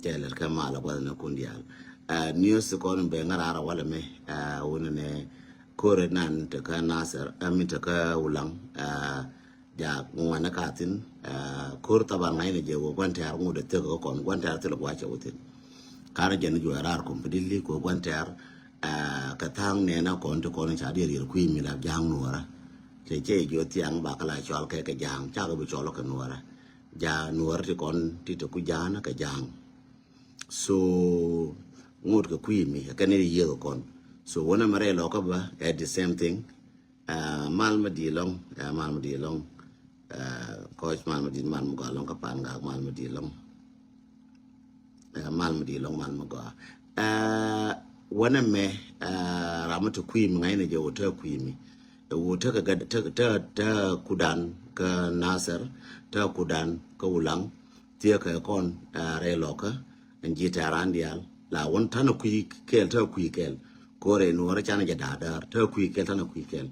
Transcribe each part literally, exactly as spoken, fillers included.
Cɛ lɛt kɛ mal a guath ni kun diaal. News kɔn bɛ ŋa̱r ara walɛ mi wunɛ nɛ kore nan te kä Nasir, I mean te kä Ulaŋ. Jaak ŋuan ni ka thin. Kor thaban ŋa̱cnɛ jɛ wä gua̱n tɛ̈r ŋut ɛ thek kä kɔn gua̱n tɛ̈r thil gua̱ cɛ wä thin. Karɛ jɛ ni juɛ rar completely kɛ wä gua̱n tɛ̈r. Kɛ tha̱a̱ŋ nɛn a kɔn ti kɔn ca diɛ riɛl kui̱ mi la ja̱a̱ŋ nuɔrä. Cɛ cɛ jɛ thiaŋ ba kä la cɔal kɛ kɛ ja̱a̱ŋ cakɛ bi cɔl kɛ nuɔrä. Ja nuɔrä ti kɔn ti te ku ja̱a̱n kɛ ja̱a̱ŋ. So ŋot kɛ kui̱ mi kɛ ni yiëk kɔn. So wänɛ mɛ rɛy lɔkä bä at the same thing. Mal mi di lɔŋ, mal mi di lɔŋ. Kɔc mal mi di, mal mi gɔaa lɔŋ kä pan gak mal mi di lɔŋ. Mal mi di lɔŋ, mal mi gɔaa. Wänɛ mɛ ram mi ti kui̱ mi ŋa̱cnɛ jɛ wä te kui̱ mi. Wä te kɛ gat te te te kudan kä Nasir, te kudan kä Ulaŋ. Thiekɛ kɔn rɛy lɔkä. Ɛn ji̱ tɛ̈ran diaal la wän tanɛ kui̱ kɛl, te kui̱ kɛl. Kore nuɔrä canɛ jɛ da̱a̱ däär te kui̱ kɛl, tanɛ kui̱ kɛl.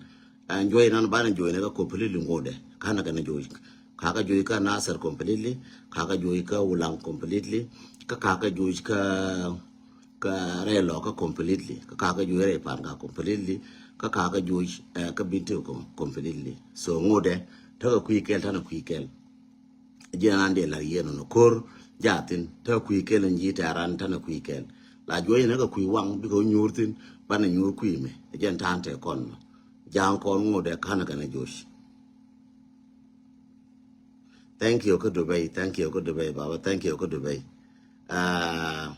Ɛn juɔy nan banɛ juɔy nɛ kä completely ŋotdɛ kanɛ kɛn juɔy. Kakä juɔy kä Nasir completely, kakä juɔy kä Ulaŋ completely, kä kakä juɔy kä kä rɛy lɔkä completely, kä kakä juɔy rɛy pan ka completely, kä kakä juɔy kä Binti completely. So ŋotdɛ tekɛ kui̱ kɛl, tanɛ kui̱ kɛl. Jiɛn an dee la yiɛn nɔ kor jathin te kui̱ kɛl in ji̱ tɛ̈ran tanɛ kui̱ kɛl. La juɔy nɛ kɛ kui̱ waŋ bikɛ wä nyuur thin banɛ nyuur kui̱ mɛ. Jiɛn ta̱a̱n te kɔn nɔ ja̱a̱ŋ kɔn ŋotdɛ kanɛ kɛn juɔy. Thank you kä Dubai, thank you kä Dubai baba, thank you kä Dubai. A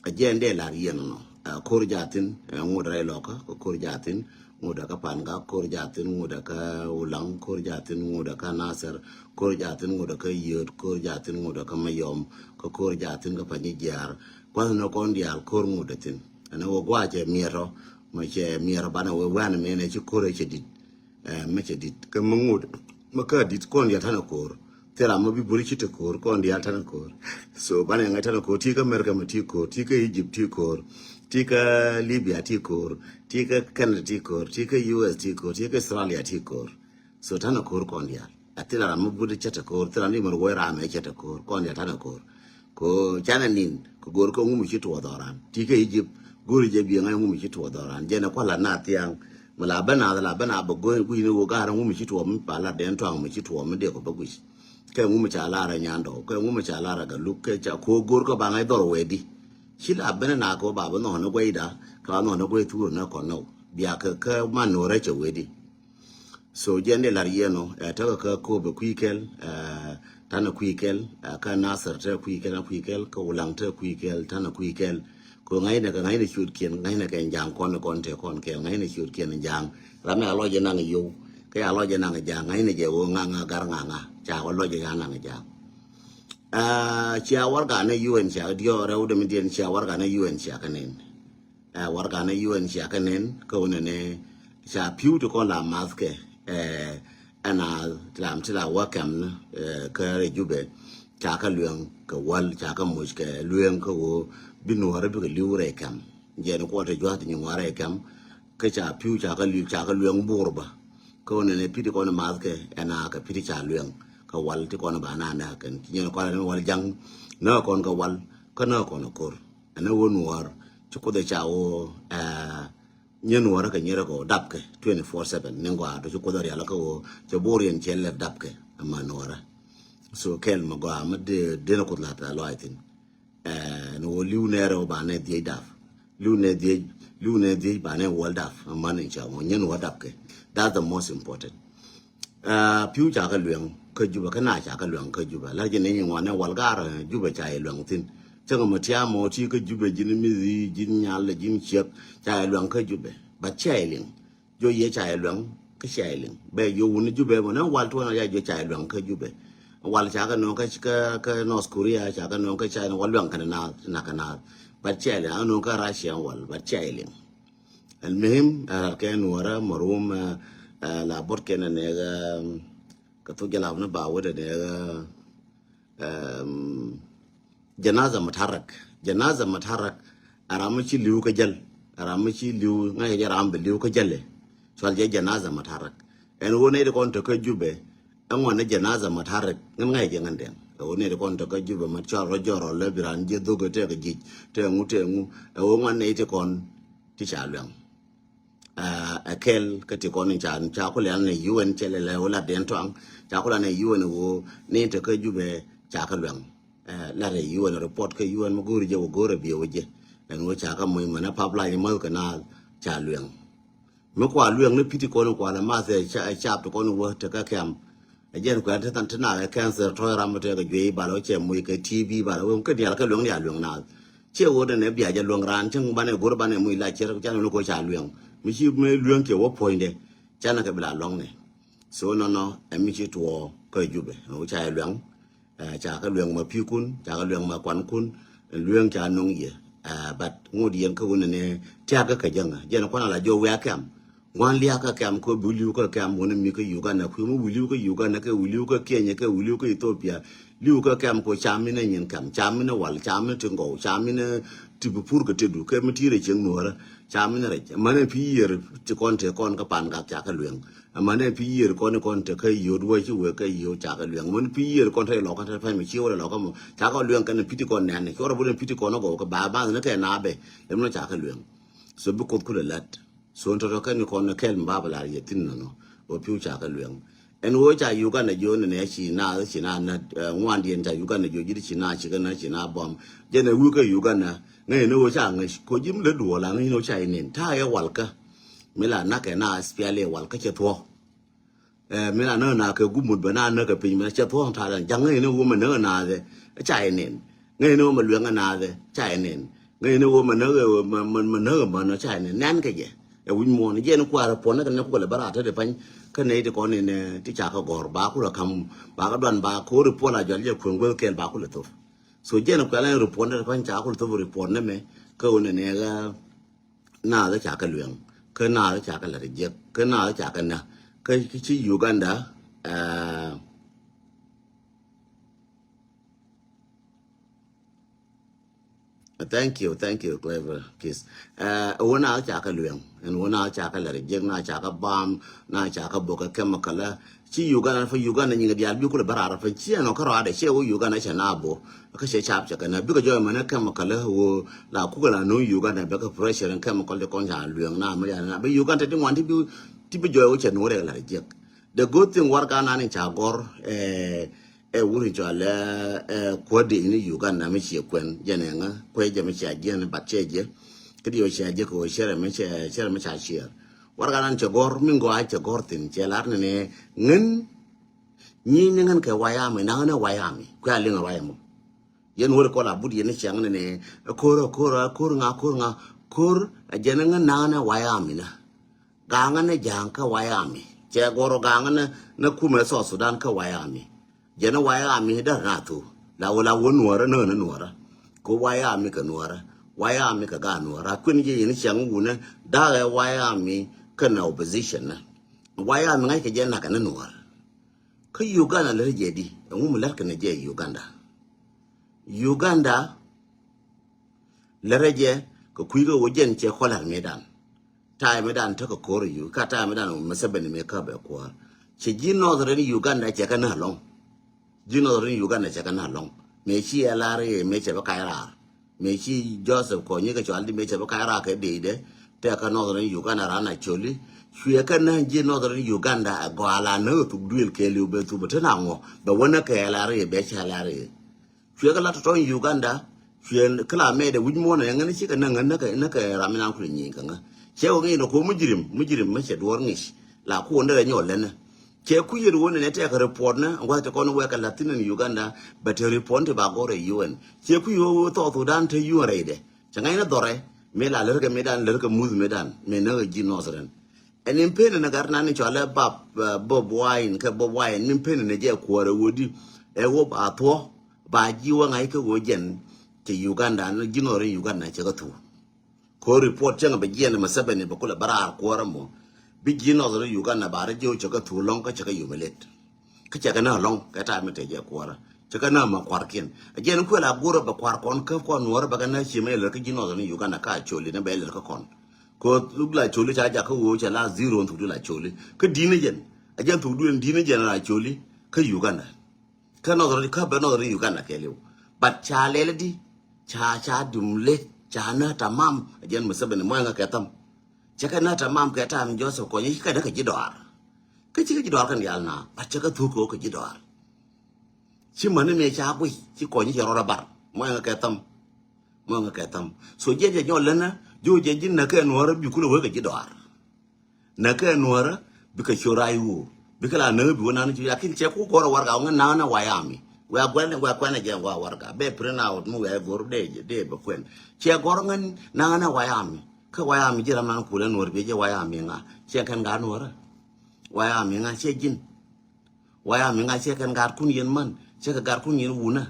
jiɛn dee lar yɛn nɔ kor jathin ŋot rɛy lɔkä kɛ kor jathin ŋot kä pan gak kor jathin ŋot kä Ulaŋ kor jathin ŋot kä Nasir kor jathin ŋot kä Yöt kor jathin ŋot kä Mayɔm kä kor jathin kä Panyijiar. Kuath ni kɔn diaal kor ŋot thin ɛn wä guacɛ miɛtɔ mɛ cɛ miɛtɔ banɛ wä wanɛ mɛnɛ ci kor cɛ dit. Mɛ cɛ dit kä mɛ ŋot mɛ kä dit kɔn diaal tanɛ kor. Thil ram mɛ bi buri ci te kor kɔn diaal tanɛ kor. So banɛ ŋa̱c tanɛ kor ti kä America mɛ ti kor ti kä Egypt ti kor ti kä Libya ti kor ti kä Canada ti kor ti kä U S ti kor ti kä Australia ti kor. So tanɛ kor kɔn diaal a thil ram mɛ buri cɛ te kor thil ram ni mɛ ruɔy ram mɛ cɛ te kor kɔn diaal tanɛ kor. Ko canɛ nin kɛ go̱r kä ŋumi ci tuɔɔth ɔran ti kä Egypt go̱ri jɛ biɛ ŋa̱c ŋumi ci tuɔɔth ɔran jɛn ɛ kuala na thiaŋ. Mi la bä nath la bä na bä go̱r kui̱ni wä ga̱r ŋumi ci tuɔɔth mi pa la den tuaŋ mi ci tuɔɔth mi dee kɔ bä guic. Kɛ ŋumi ca lar ɛ nyandɔ kɛ ŋumi ca lar ɛ galuk kɛ ca ko go̱r kä ba ŋa̱c dhɔr wɛ di. Ci la bä na kɛ wä ba bä nhɔn ɛ guɛcda kɛ ba nhɔn ɛ guɛc thur nɛ kɔn nɔ. Biakɛ kä man nuɔrɛ cɛ wɛ di. So jiɛn dee lar yiɛn ɔ ɛ tekɛ kä Kobe kui̱ kɛl ɛ tanɛ kui̱ kɛl ɛ kä Nasir tekɛ kui̱ kɛl ɛ kui̱ kɛl kä Ulaŋ tekɛ kui̱ kɛl tanɛ kui̱ kɛl. Ko ŋa̱cnɛ kɛ ŋa̱cnɛ ciötkiɛn ŋa̱cnɛ kɛ ja̱a̱ŋ kɔn kɔn tɛ kɔn kɛl ŋa̱cnɛ ciötkiɛn ja̱a̱ŋ. Ram mi a lɔc jɛ naŋ yow kä ya lɔc jɛ naŋ ja̱a̱ŋ ŋa̱cnɛ jɛ wä ŋa̱ ŋa̱ gar ŋa̱ ŋa̱ ca wä lɔc jɛ ya naŋ ja̱a̱ŋ. Cia warga ni U N cia diɔɔrɛ wä demi diɛn cia warga ni U N cia kɛ nen. Ɛ warga ni U N cia kɛ nen kä wä nɛnɛ ca pi̱w ti kɔn la math kɛ ɛ ɛna lam ti la wä kɛm ni kä rɛ Jubɛ ca kɛ lueŋ kɛ wäl ca kɛ moc kɛ lueŋ kä wä bi nuɔrɛ bikɛ li̱w rɛ kɛm. Jɛn kuɔ ti juath ti nyi ŋuarɛ kɛm kä ca pi̱w ca kɛ li̱w ca kɛ lueŋ bur bä. Kä wä nɛnɛ pi̱ ti kɔn math kɛ ɛna kɛ pi̱ ti ca lueŋ kɛ wäl ti kɔn ba na nɛ kɛn ci nyɛn kɔn wal jaŋ nä kɔn kɛ wäl kä nä kɔn kor. Ɛn ɛ wä nuɔɔr ci Kuoth ɛ ca wä ɛ nyɛ nuɔɔrä kɛ nyɛrɛ kɔ dapkɛ twenty four seven ni gɔaa tɔ ci Kuoth ɛ rial kä wä cɛ bor yɛn cɛ lɛp dapkɛ ɛma nuɔɔrä. So kɛl mɛ gɔaa mɛ dee dee ni Kuoth la̱t ɛ lɔac thin. Ɛn wä li̱w nɛɛrɛ wä ba nɛ dhiec dap li̱w nɛ dhiec li̱w nɛ dhiec ba nɛ wäl dap ɛma ni ca wä nyɛ nuɔɔrä dapkɛ. That's the most important. Pi̱w ca kɛ luɛŋ kä Jubɛ kä na ca kɛ luɛŋ kä Jubɛ la jɛ ni nyi ŋuan ni wal gar Jubɛ ca yɛ luɛŋ thin. Cäŋ mɛ tiam mɔ ti kä Jubɛ ji̱n mithi ji̱n nyal ji̱n ciek ca yɛ luɛŋ kä Jubɛ. But ca yɛ liŋ. Jo yɛ ca yɛ luɛŋ kä ca yɛ liŋ bɛ yo wuni Jubɛ mɔ ni wal tuɔn ya jo ca yɛ luɛŋ kä Jubɛ. Wal ca kɛ nɔŋ kä kä North Korea ca kɛ nɔŋ kä China wal luɛŋ kɛ na na kɛ na. But ca yɛ liŋ a nɔŋ kä Russia wal but ca yɛ liŋ. Al muhim ɛ rat kɛ nuɔrä marum ɛ la bot kɛn ɛ nɛk kɛ thuk jɛ lap ni ba wet ɛ nɛk. Janaza mutarak janaza mutarak. Ɛ ram mi ci li̱w kä jäl ɛ ram mi ci li̱w ŋa̱c jɛ ram bi li̱w kä jäl. Cual jɛ janaza mutarak. Ɛn wä nɛy ti kɔn te kä Jubɛ. Ɛŋuan ni janaza mutarak ŋän ŋa̱c jɛ ŋän dɛŋ Ɛ ɣöö nɛy ti kɔn te kä Jubɛ mat cɔal rɔ jɔrɔ lɛ bi raan jiɛ dhok ɛ tɛk jic tɛk ŋu tɛk ŋu. Ɛ ɣöö ŋuan nɛy ti kɔn ti ca luɛŋ. Ɛ kɛl kä ti kɔn in ca ca ku lɛl nɛ U N cɛ lɛ lɛ ɣöö lat den tɔaŋ ca ku lat nɛ U N ɣöö nɛy te kä Jubɛ ca kä luɛŋ. Ɛ lat ɛ U N report kä U N mi go̱o̱ri jɛ wä go̱o̱rɛ biɛ wä jɛ. Ɛn ɣöö ca kä moc mɛn ɛ pap lac in mäth kɛ naath ca luɛŋ. Mi kua lueŋ ni piti kɔn kua la math ɛ cap ti kɔn wä te kä kɛm. Ɛ jɛn kuɛn ti than ti nak ɛ cancer tɔc ram mi tɛk ɛ juey bal wä cɛ muc kɛ T B bal wä kä dial kɛ lueŋ dial lueŋ naath. Ciɛ wä den ɛ bia jɛ lueŋ raan cäŋ banɛ go̱r banɛ muc la ciɛr canɛ ni ko ca lueŋ. Mi ci mi lueŋ kiɛ wä puɔ̱nydɛ canɛ kɛ bi la lɔŋnɛ. So nɔnɔ ɛ mi ci tuɔɔ kä Jubɛ ɛ wä ca ɛ lueŋ. Ɛ ca kä lueŋ ma pi̱kun ca kä lueŋ ma kuankun. Lueŋ ca no̱ŋ yɛ. Ɛ but ŋot yɛn kä wun ni tiakä kä jäŋä jɛn kuan ala jɔ wiak kɛm. Ŋuan liakä kɛm kä bi li̱w kä kɛm wun mi kä Uganda kui̱ mi wi li̱w kä Uganda kɛ wi li̱w kä Kenya kɛ wi li̱w kä Ethiopia. Li̱w kä kɛm ko ca mi ni nyin kɛm ca mi ni wal ca mi ni ti ŋɔw ca mi ni ti bi pur kä ti du kɛ mi ti rɛ cieŋ nuɔrä. Ca mi ni rɛ mani pi yier ti kɔn te kɔn kä pan gak ca kä lueŋ. Amäni pi yiër kɔn kɔn te kä yio̱t wä ci wek kä yio̱t ca kä luɛŋ. Män pi yiër kɔn te lɔkä te pany mi ci wä lɔkä mɔ ca kä luɛŋ kɛn piti kɔn nɛn ci wä rɔ bun piti kɔn gɔw kä ba ma ni kɛ na bɛ lɛ mɛ ca kä luɛŋ. So bi koth kulɛ lat so tɔtɔ kɛn kɔn kɛl mi ba bɛ lar yɛ thin nɔnɔ wä piu ca kä luɛŋ. Ɛn wä ca Uganda jiö ni nɛ ci na ci na na ŋuan diɛn ca Uganda jiö ji̱ ci na ci kä na ci na bɔm jɛ nɛ wä kä Uganda ŋäc ni wä ca ŋäc ko ji̱ mi lɛ duɔl a ŋäc ni wä ca inin ta yɛ wal kä. Mi la nak kɛ na S P L A wal kä cɛ thuɔ. Ɛ mi na näk na kɛ gumut bɛ na näk kɛ piny mɛ cɛ thuɔ̱ŋ ta̱a̱ dan ja̱ŋ ŋäcni wä mɛ näk naath ɛ ca yɛ nen. Ŋäcni wä mɛ luɛŋ naath ɛ ca yɛ nen. Ŋäcni wä mɛ näk mɛ näk mɛ nɔ ca yɛ nen nɛn kɛ jɛ. Ɛ wi̱c muɔ̱ɔ̱n jɛ ni kua̱r puɔ̱n ni kɛ nɛ kukɛ lɛ bä raat te di pany. Kä nɛy ti kɔn in ti ca kɛ gɔ̱r ba kulɛ ka̱m ba kɛ duan ba ko̱r i̱ puɔl a jɔl jɛ kueŋ gueth kɛɛl ba kulɛ thop. So jɛ ni kuɛl ɛn ri puɔ̱n te di pany ca kulɛ thop ri puɔ̱n ni mɛ kä wä nɛ nɛ ɣä. Naath ca kɛ luɛŋ kä naath ca kɛ lät jiɛk kä naath ca kɛ nä kä ci Uganda. Uh, thank you, thank you, Clever Kiss. Wä naath ca kɛ luɛŋ ɛn wä naath ca kɛ lät jiɛk na ca kɛ bam na ca kɛ bok kɛ chemical. Ci Uganda fa Uganda nyiŋ diaal bi kulɛ bä raar fa ci ɛn ɔ kä rɔadɛ ciɛ wä Uganda cɛ na bo kä cɛ cap cɛ kɛ na bikɛ jɔy mɛn ɛ chemical ɛ wä la kukɛ la no̱o̱ŋ Uganda bɛ kɛ pressure ɛn chemical ti kɔn ca lueŋ na mɛ diaal na bɛ Uganda ti ŋuan ti bi ti bi jɔy wä cɛ no̱o̱ŋ rɛk la rɛ jiɛk. The good thing warka nan in ca gɔr ɛ ɛ wur in cɔal ɛ kuädɛ in Uganda mi ciɛ kuɛn jɛn ɛŋä kuɛ jɛ mi cia jiɛn bat cɛ jɛ. Kä diɛ wä cia jɛ kɛ wä cɛrɛ mi cɛ cɛrɛ mi ca ciɛr. Warka nan cɛ gɔr mi ŋɔa cɛ gɔr thin cɛ lar ni ni ŋän. Nyi ni ŋän kɛ wayami naŋ ni wayami kuɛ a liŋ a wayami. Yɛn wä ri kɔl a but yɛn ni ciaŋ ni ni ko̱r ko̱r ko̱r ŋa ko̱r ŋa ko̱r a jɛn ni ŋän naŋ ni wayami na. Gaŋä ni ja̱a̱ŋ kä wayami cɛ gɔr gaŋä ni ni kumɛ South Sudan kä wayami. Jɛn ni wayami där na thu la wä la wä nuɔrä nä ni nuɔrä. Ko wayami kɛ nuɔrä wayami kɛ ga nuɔrä a kuin jɛ yɛn ni ciaŋ wunä da̱a̱ ɛ wayami kɛ na opposition na. Wayami ŋa̱c kɛ jɛ nak kɛ ni nuɔrä. Kä Uganda lät jɛ di ɛŋu mi lät kɛ ni jɛ Uganda. Uganda lät jɛ kɛ kui̱ kɛ wä jɛn cɛ kɔlɛr mi dan. Ta̱a̱ mi dan tekɛ ko̱r yu ka ta̱a̱ mi dan Museveni mi kä bɛ kuäär. Cɛ ji̱ Northern Uganda cɛ kɛ na lɔŋ. Ji̱ Northern Uganda cɛ kɛ na lɔŋ mëë ci ɛ lar i̱ mëë cɛ bä kac raar. Mëë ci Joseph Kony kɛ cɔal di mëë cɛ bä kac raar kɛ dee dee. Tɛk kä Northern Uganda ran a coli cuɛ kɛ na ji̱ Northern Uganda ɛ gɔaa la na thuk duël kɛɛliw bɛ thuk bɛ te na ŋɔ bɛ wä na kɛ ɛ lar i̱ bɛ cɛ lar i̱. Cuɛ kɛ la tɔtɔny Uganda cuɛ kɛ la mɛɛt ɛ wi̱c muɔ̱ɔ̱n ɛ ŋän cikɛ näk ŋän näkɛ näkɛ ram mi nan kulɛ nyieny kɛ ŋä. Cɛ wä ŋi̱i̱n ɛ ko̱ mujirim mujirim mi cɛ duɔ̱ɔ̱r ŋi̱c la kuɔn derɛ nyɔl lɛnɛ. Cɛ kui̱ yet wä nɛnɛ tɛkɛ report nä ŋua̱th ti kɔn wɛkɛ la̱th thi̱n ɛn Uganda bɛ te report ti ba gɔr ɛ U N. Cɛ kui̱ wä wä South Sudan te U N rɛydɛ cɛ ŋa̱cnä dhɔrɛ. Mi la lärkɛ mi dan lärkɛ muth mi dan mi näk ɛ ji̱ Northern. Ɛn in pen ɛn gat nan in cɔalɛ bab Bob Wine kɛ Bob Wine min pen ɛn jɛ kuɔrɛ wodi. Ɛ wop a thuɔ ba ji̱ wä ŋa̱c kɛ wä jɛn. Cɛ Uganda ni ji̱ Northern Uganda cɛ kɛ thuk. Ko report cäŋ bɛ jiɛn mɛ sɛbɛn bɛ kulɛ bɛ raar kuɔrɛ mɔ. Bi ji̱ Northern Uganda ba rɛ jiɛ wä cɛ kɛ thuk lɔŋ kä cɛ kɛ yum lɛt. Kä cɛ kɛ na lɔŋ kɛ ta̱a̱ mi te jɛ kuɔrä cɛ kɛ na ma kuarkiɛn a jɛn kuɛ la go̱rä bɛ kuar kɔn kä kɔn nuɔrä bɛ kɛ na ciɛ mɛ lɛ kä ji̱ Northern Uganda ka coli ni bɛ lɛ kä kɔn. Ko la coli ca jakä woo cɛ la zero thuk di la coli kä di̱n ni jɛn a jɛn thuk di di̱n ni jɛn la coli kä Uganda. Kä Northern, kä bɛ Northern Uganda kɛɛliw. But ca lɛl di, ca, ca dum lɛ, ca nä tamam, a jɛn Museveni mɔyɛ ŋa kɛ tham. Cɛ kɛ nä tamam kɛ tam Joseph Kony, ci kɛ dä kɛ ji̱ dɔaar. Kä ci kɛ ji̱ dɔaar kɛn diaal na, but cɛ kɛ thuk kɛ wä kɛ ji̱ dɔaar. Ci mäni mëë ca guic, ci Kony cɛ rɔɔdɛ bar, mɔyɛ ŋa kɛ tham. Mɔyɛ ŋa kɛ tham. So jɛ jɛ nyɔl länä, ji̱ wä jɛ ji̱ nä kɛ nuɔrä bi kulɛ wä kɛ ji̱ dɔaar. Nä kɛ nuɔrä, bikɛ cor a iwu. Bikɛ la nä bi wä nan ci, lakin cɛ ku gɔrä warga ŋä nan na wayami. Wɛ a guɛn, wɛ a kuɛn a jɛ wä warga. Bɛ print out mi wɛ a gor dee, dee bɛ kuɛn. Cɛ gɔrä ŋä nan na wayami. Kä wayami ji̱ ram nan kulɛ nuɔr bi jɛ wayami ŋa. Cɛ kɛn ga nuɔrä. Wayami ŋa cɛ ji̱n. Wayami ŋa cɛ kɛn gaat kun yɛn man. Cɛ kɛ gaat kun yɛn wunä.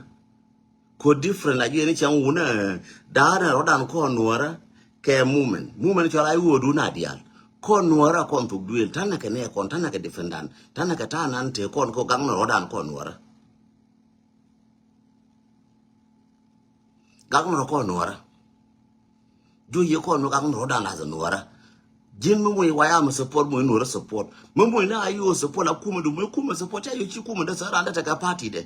Ko different la jiɛn cɛŋ wunä, da̱a̱n rɔ̱dan kɔn nuɔrä kɛ movement. Movement cɔl a iwuɔdu na diaal. Kɔn nuɔrä kɔn thuk duël, tanɛ kɛ nɛ kɔn, tanɛ kɛ defendant, tanɛ kɛ ta̱a̱ nan te kɔn ko gak nɔ rɔ̱dan kɔn nuɔrä. Gak nɔ kɔn nuɔrä. Juɔc yɛ kɔn mi gak nɔ rɔ̱dan la nuɔrä. Ji̱n mi moc wayami support, moc nuɔrä support. Mi moc ni a yio support la kumɛ du, moc kumɛ support, ca yio ci kumɛ dee sɛ randɛ tekɛ party dɛ.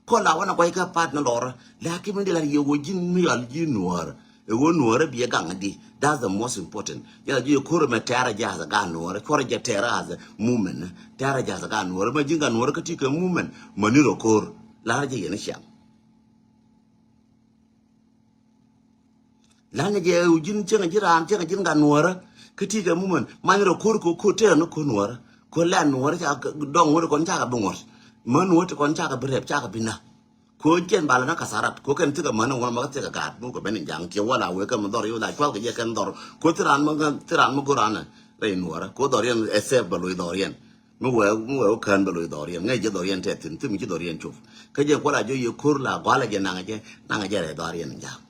Kɔn la wanɛ guay kä part ni lɔrä. Lakin mi di la yɛ wä ji̱n mi yal ji̱ nuɔrä. Ɛ wä nuɔrä bi yɛ gaŋ di. That's the most important. Yɛ la ji̱ yɛ kor mɛ tɛrɛ jɛ as a ga nuɔrä. Kor jɛ tɛrɛ as a movement. Tɛrɛ jɛ as a ga nuɔrä. Mɛ ji̱n ga nuɔrä kä ti kɛ movement. Mɛ ni rɔ kor. Larä jɛ yɛ ni ciaŋ. Lanɛ jɛ ji̱n cieŋ ji̱ raan, cieŋ ji̱n gat nuɔ̱ɔ̱rä. Kä ti kɛ mumän many rɔ ko̱r kɛ ko̱r tëë ni ko̱r nuɔ̱ɔ̱rä. Ko̱r lɛn nuɔ̱ɔ̱rä ca dɔŋ ŋuɔ̱t kɔn cakɛ bi ŋuɔ̱t. Män nuɔ̱ɔ̱rä ti kɔn cakɛ bi rɛp cakɛ bi na. Ko̱r jiɛn balä na kasarat ko̱r kɛn thikɛ män ŋuɔ̱t ma kä thikɛ gaat mukɛ ben in jaŋ kiɛ wala wee kɛ mi dhɔr yo̱ la cual kɛ jɛ kɛn dhɔr. Ko̱r thi raan mi go̱r raan ɛ rɛy nuɔ̱ɔ̱rä ko̱r dhɔr yɛn ɛ thɛp bɛ loc dhɔr yɛn. Mi wee, mi wee wä kään bä loc dhɔriɛn. Ŋäc jɛ dhɔriɛn tɛth thi̱n, thim ci dhɔriɛn cop. Kä jɛ kuɔl a jɔ yɛ ko̱r la gɔalɛ jɛ naŋɛ jɛ, naŋɛ jɛ rɛy dhɔriɛn in ja̱a̱m.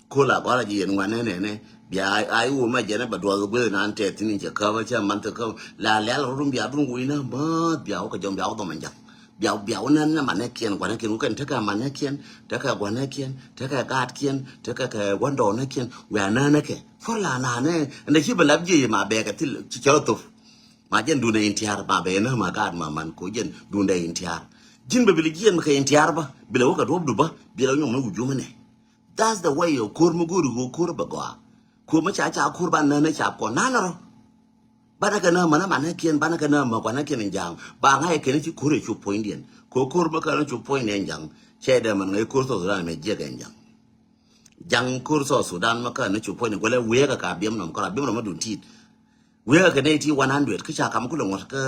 Ko̱r la gɔalɛ jɛ yɛn ŋuan nɛnɛ nɛ, bia a i̱ wä mɛ jɛn ɛ bɛ duɔth gueth nan tɛth thi̱n in cɛ käp ɛ cɛ man thɛ käp. La lɛl rɔdun bia dun wec nä mäth bia wä kɛ jɔm bia wä dhɔm in ja̱a̱m. Bia, bia wä nɛn nɛ manɛ kiɛn guanɛ kiɛn wä kɛn tekɛ manɛ kiɛn, tekɛ guanɛ kiɛn, tekɛ gaatkiɛn, tekɛ kɛ guandɔɔnɛ kiɛn. Wia nänɛ kɛ. Cuɔr la nanɛ, ɛn dɛ ci bɛ lap jiɛ ma bɛɛkɛ thil, ci cɛ rɔ thop. Ma jɛn dundɛ in tiaar ma bɛ nä ma gaat ma man ko jɛn dundɛ in tiaar. Ji̱n bɛ bil jiɛn mi kɛ in tiaar bä bilɛ wä kɛ duɔ̱p du bä bilɛ nyɔŋ mi wujumɛ nɛ. That's the way of ko̱r mi go̱ri ɣöö ko̱r bɛ gɔaa. Ko̱r mi ca ca ko̱r ba nä nä ca kɔn nanɛ rɔ. Banɛ kɛ nä mänä manɛ kiɛn banɛ kɛ nä mä kuanɛ kiɛn in ja̱a̱ŋ ba ŋa̱c kɛn ci ko̱r ɛ cop puɔ̱nydiɛn. Ko̱r ko̱r mi kɛ nä cop puɔ̱nydiɛn ja̱a̱ŋ cɛ dee män ŋäc ko̱r South Sudan mɛ jiɛk ɛn ja̱a̱ŋ. Ja̱a̱ŋ ko̱r South Sudan mi kɛ nä cop puɔ̱nydiɛn guɛlɛ wëëkɛ ka biɛm nɔm kɛ ra biɛm nɔm mi dun ti̱i̱t. Wi̱i̱ kɛ nɛy ti one hundred kä ca kam kulɛ ŋuɔ̱t kä,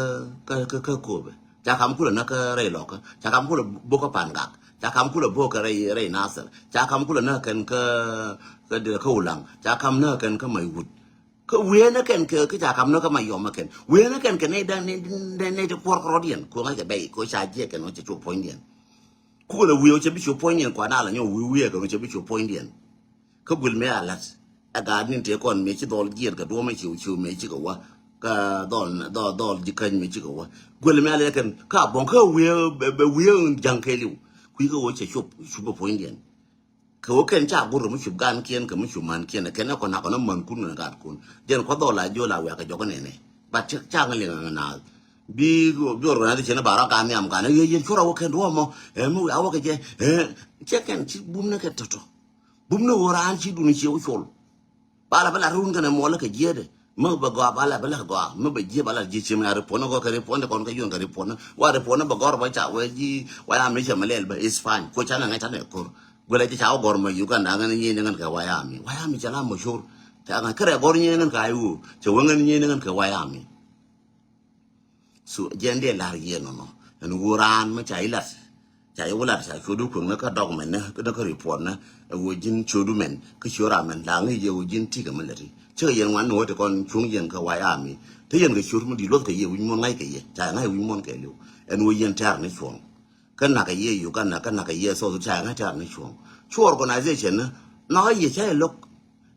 kä, kä, kä Kobe. Ca kam kulɛ näk kä rɛy Lɔkä. Ca kam kulɛ bok kä Pangak. Ca kam kulɛ bok kä rɛy, rɛy Nasir. Ca kam kulɛ näk kɛn kä, kä, kä Ulaŋ. Ca kam näk kɛn kä Maiwut. Kä wi̱i̱ nɛ kɛn kɛ, kä ca kam näk kä Mayɔm kɛn. Wi̱i̱ nɛ kɛn kɛ nɛy da̱ŋ, nɛy, nɛy, nɛy ti kuɔr kä rɔ̱diɛn. Ku ŋa̱c kɛ bɛy, ku ca jiɛk kɛn wä cɛ cop puɔ̱nydiɛn. Kukɛ lɛ wi̱i̱ wä cɛ bi cop puɔ̱nydiɛn kua na la nyɔ wi̱i̱ wi̱i̱ kɛ wä cɛ bi cop puɔ̱nydiɛn. Kä guil mëë a la̱t ɛ gaat ni̱n tëë kɔn mëë ci dhɔl jiɛɛr kɛ duɔ̱ɔ̱mɛ ciw ciw mëë cikɛ wä. Kä dhɔl, dhɔl, dhɔl ji̱ käny mëë cikɛ wä. Guil mëë a la̱t kɛn ka buɔ̱ŋ kä wiee bɛ, bɛ wiee ja̱ŋ kɛɛliw. Kui̱ kä wä cɛ cop, cupɛ puɔ̱nydiɛn. Kɛ wä kɛn ca go̱r kɛ mi cup gaankiɛn kɛ mi cup mänkiɛn kɛn ɛ kɔn nakɔ ni mänkun kɛn gaatkun. Jɛn kua̱ dhɔl a jiöl a wiak kɛ jɔk nɛnɛ. But cä, ca ŋä liŋ ɛ naath. Bi, bi organization ba rɔ gaan nhiam gaan ɛ yɛ yɛn cuɔr a wä kɛn duɔ̱ɔ̱mɔ. Ɛ mi wiak a wä kɛ jɛ. Ɛ cɛ kɛn ci bum ni kɛ tɔ̱tɔ̱. Bum ni ɣöö raan ci duni ciɛ wä col. Ba la bä la run kɛnɛ muɔlä kɛ jiɛɛdɛ. Mi bɛ gɔaa ba la bä la gɔaa. Mi bɛ jiɛ ba la jiɛ ciɛ mi a ripuɔn ni gɔaa kɛ ripuɔn ni kɔn kɛ yuɔn kɛ ripuɔn ni. Wa ripuɔn ni bɛ gɔr bä ca wee ji̱ wa ya mi cɛ mi lɛl bä is fine. Ko ca nɛ ŋa̱c ca nɛ ko̱r. Guɛlɛ ji̱ ca wä gɔr mɛ Uganda ŋän nyiee ni ŋän kɛ wa ya mi. Wa ya mi cɛ la mɛ cor. Ca ŋa̱c kärɛ gɔr nyiee ni ŋän kɛ a iwu. Cɛ wee ŋän nyiee ni ŋän kɛ wa ya mi. So jiɛn dee la̱r yiëë nɔnɔ ɛn ɣöö raan mi ca ilat. Ca iwä lat ca cio̱du kueŋ ni kä dɔk mɛn ni kä ripuɔt ni. Ɛ ɣöö ji̱n cio̱du mɛn kä cio̱ ram mɛn la ŋäc yɛ ɣöö ji̱n ti̱kɛ mi lɛti. Cikɛ yɛn ŋuan ni ɣöö ti kɔn cuŋ yɛn kä way army. Te yɛn kɛ cio̱t mi di̱t luɔth kɛ yɛ wi̱c muɔ̱n ŋa̱c kɛ yɛ ca ŋa̱c wi̱c muɔ̱n kɛ li̱w. Ɛn ɣöö yɛn tɛ̈r ni cuɔ̱ŋ. Kä nakä yiëë Uganda kä nakä yiëë South ca ŋa̱c tɛ̈r ni cuɔ̱ŋ. Cu organization ni nhɔkä yiëë ca yɛ lo̱k.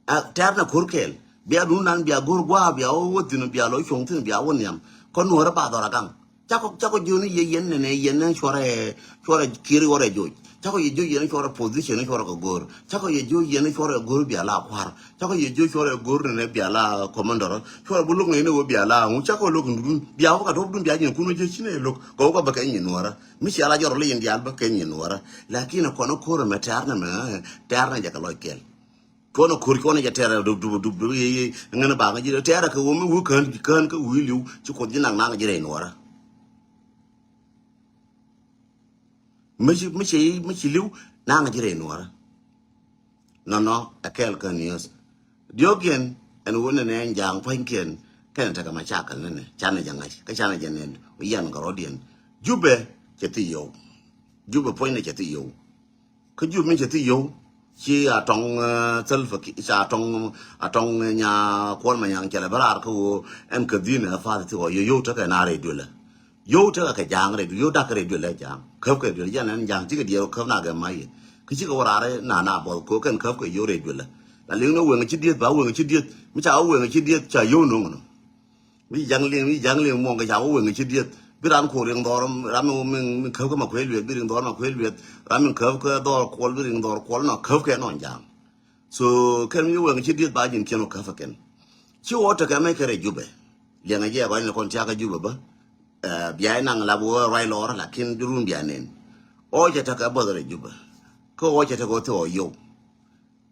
Ɛ tɛ̈r na ko̱r kɛɛl bia duundan bia go̱r gua̱a̱ bia wä wä thi̱n bia lɔ cuɔ̱ŋ thi̱n bia wä nhiam. Kä nuɔ̱ɔ̱rä ba dhɔr agaŋ. Cakɔ, cakɔ jiöni yɛ yɛn nɛnɛ yɛn nɛ cuɔrɛ, cuɔrɛ kiri wärɛ joc. Cakɔ yɛ jiök yɛn cuɔrɛ position cuɔrɛ kɛ go̱o̱r. Cakɔ yɛ jiök yɛn cuɔrɛ kɛ go̱o̱r bia la kua̱r. Cakɔ yɛ jiök cuɔrɛ go̱o̱r ni bia la commander. Cuɔrɛ bi lo̱k ni ni wä bia la ŋu. Cakɔ lo̱k ni dun bia wä ka dɔ̱k dun bia nyin kun wä jiök ci ni lo̱k. Kɛ wä ka bä kɛ nyin nuɔrä. Mi cia la jɔrɔ li yin diaal bä kɛ nyin nuɔrä. Lakin kɔn ko̱r mɛ tɛ̈r ni mɛ tɛ̈r ni jɛ kɛ lɔc kɛl. Cuɔn ko̱r cuɔn jɛ tɛ̈r dup dup dup dup yɛ yɛ ŋän ba ŋä ji̱ tɛ̈r kɛ wä mi wä kään kään kɛ wi̱i̱ li̱w ci kuoth ji̱ nak nak ji̱ rɛy nuɔrä. Mi ci, mi ci, mi ci li̱w naŋ ji̱ rɛy nuɔrä. Nɔnɔ ɛ kɛɛl kä niöth. Diɔ̱kiɛn ɛn wun nɛnɛ ɛn ja̱a̱ŋ pua̱nykiɛn kɛn tekɛ macakɛl nɛnɛ canɛ jɛ ŋa̱c kä canɛ jɛ nɛn wi̱i̱ yan kɛ rɔ̱diɛn. Jubɛ cɛ thi yio̱w. Jubɛ puɔ̱nynɛ cɛ thi yio̱w. Kä Jubɛ mi cɛ thi yio̱w ci a tɔŋ thäl fɛ ki ca a tɔŋ a tɔŋ nya kuɔl ma nyaŋ cɛ lɛ bä raar kä ɣöö ɛn kä dhi̱n ɛ fath thi ɣɔɔ yio̱w tekɛ na rɛy duëlä. Yio̱w tekɛ kɛ ja̱a̱ŋ rɛy duël, yio̱w da̱k kɛ rɛy duël ɛ ja̱a̱ŋ. Käp kɛ duël jɛn ɛn ja̱a̱ŋ ti kɛ diɛɛr käp na gɛ ma̱c yɛ. Kä cikɛ wä raar na na buɔth ko̱ kɛn käp kɛ yio̱w rɛy duël. La liŋ ni weŋ ci dieth ba weŋ ci dieth mi ca wä weŋ ci dieth ca yio̱w no̱ŋ nɔ. Mi ja̱ŋ liŋ mi ja̱ŋ liŋ muɔŋ kɛ ca wä weŋ ci dieth bi ran ko̱ riŋ dhɔr ram mi mi käp kɛ ma kuël lueth bi riŋ dhɔr ma kuël lueth ram mi käp kɛ dhɔr kuɔl bi riŋ dhɔr kuɔl nɔ käp kɛ nɔ ja̱a̱ŋ. So kɛn mi wee ŋa ci dieth ba ji̱n kiɛn wä käp kɛ kɛn. Ci wä tekɛ mɛ kɛ rɛ Jubɛ. Liɛŋɛ jɛ gɔny ni kɔn tiakä Jubɛ bä. Bia inaŋ lap wä ruac lɔr lakin di run bia nen. Ɔ cɛ tekɛ bäth rɛ Jubɛ. Kä ɔ cɛ tekɛ wä thi ɔ yio̱w.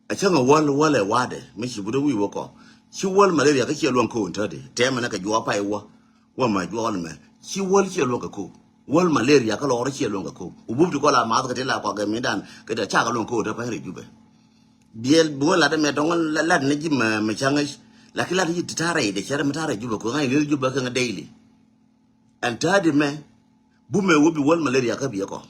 A cäŋ a wäl wäl ɛ wa̱dɛ mi ci butdä wi̱i̱ wä kɔ. Ci wäl malaria kä ciɛ luäŋ ko̱o̱n tätdi tɛmɛ ni kɛ juɔp pay wä. Wä ma juɔl mɛ ci wäl ciɛ luäŋ kɛ ko̱o̱. Wäl malaria kä lɔɔr ciɛ luäŋ kɛ ko̱o̱. Wä bup ti kɔl a math kɛ ti la kɔakɛ mi dan kɛ dɛ cakɛ luäŋ ko̱o̱n tä pany rɛ Jubɛ. Biɛl bi wä lat ɛmɛ dɔŋ lat ni ji̱ mɛ mɛ cäŋ i̱. Lakin lat ji̱ ti ta̱rɛ i̱ dɛ cɛrɛ mi ta̱rɛ Jubɛ ko̱o̱ ŋa̱c ni Jubɛ kɛ ŋä daily. Ɛn ta̱a̱di mɛ bumɛ wä bi wäl malaria kä biɛ kɔ.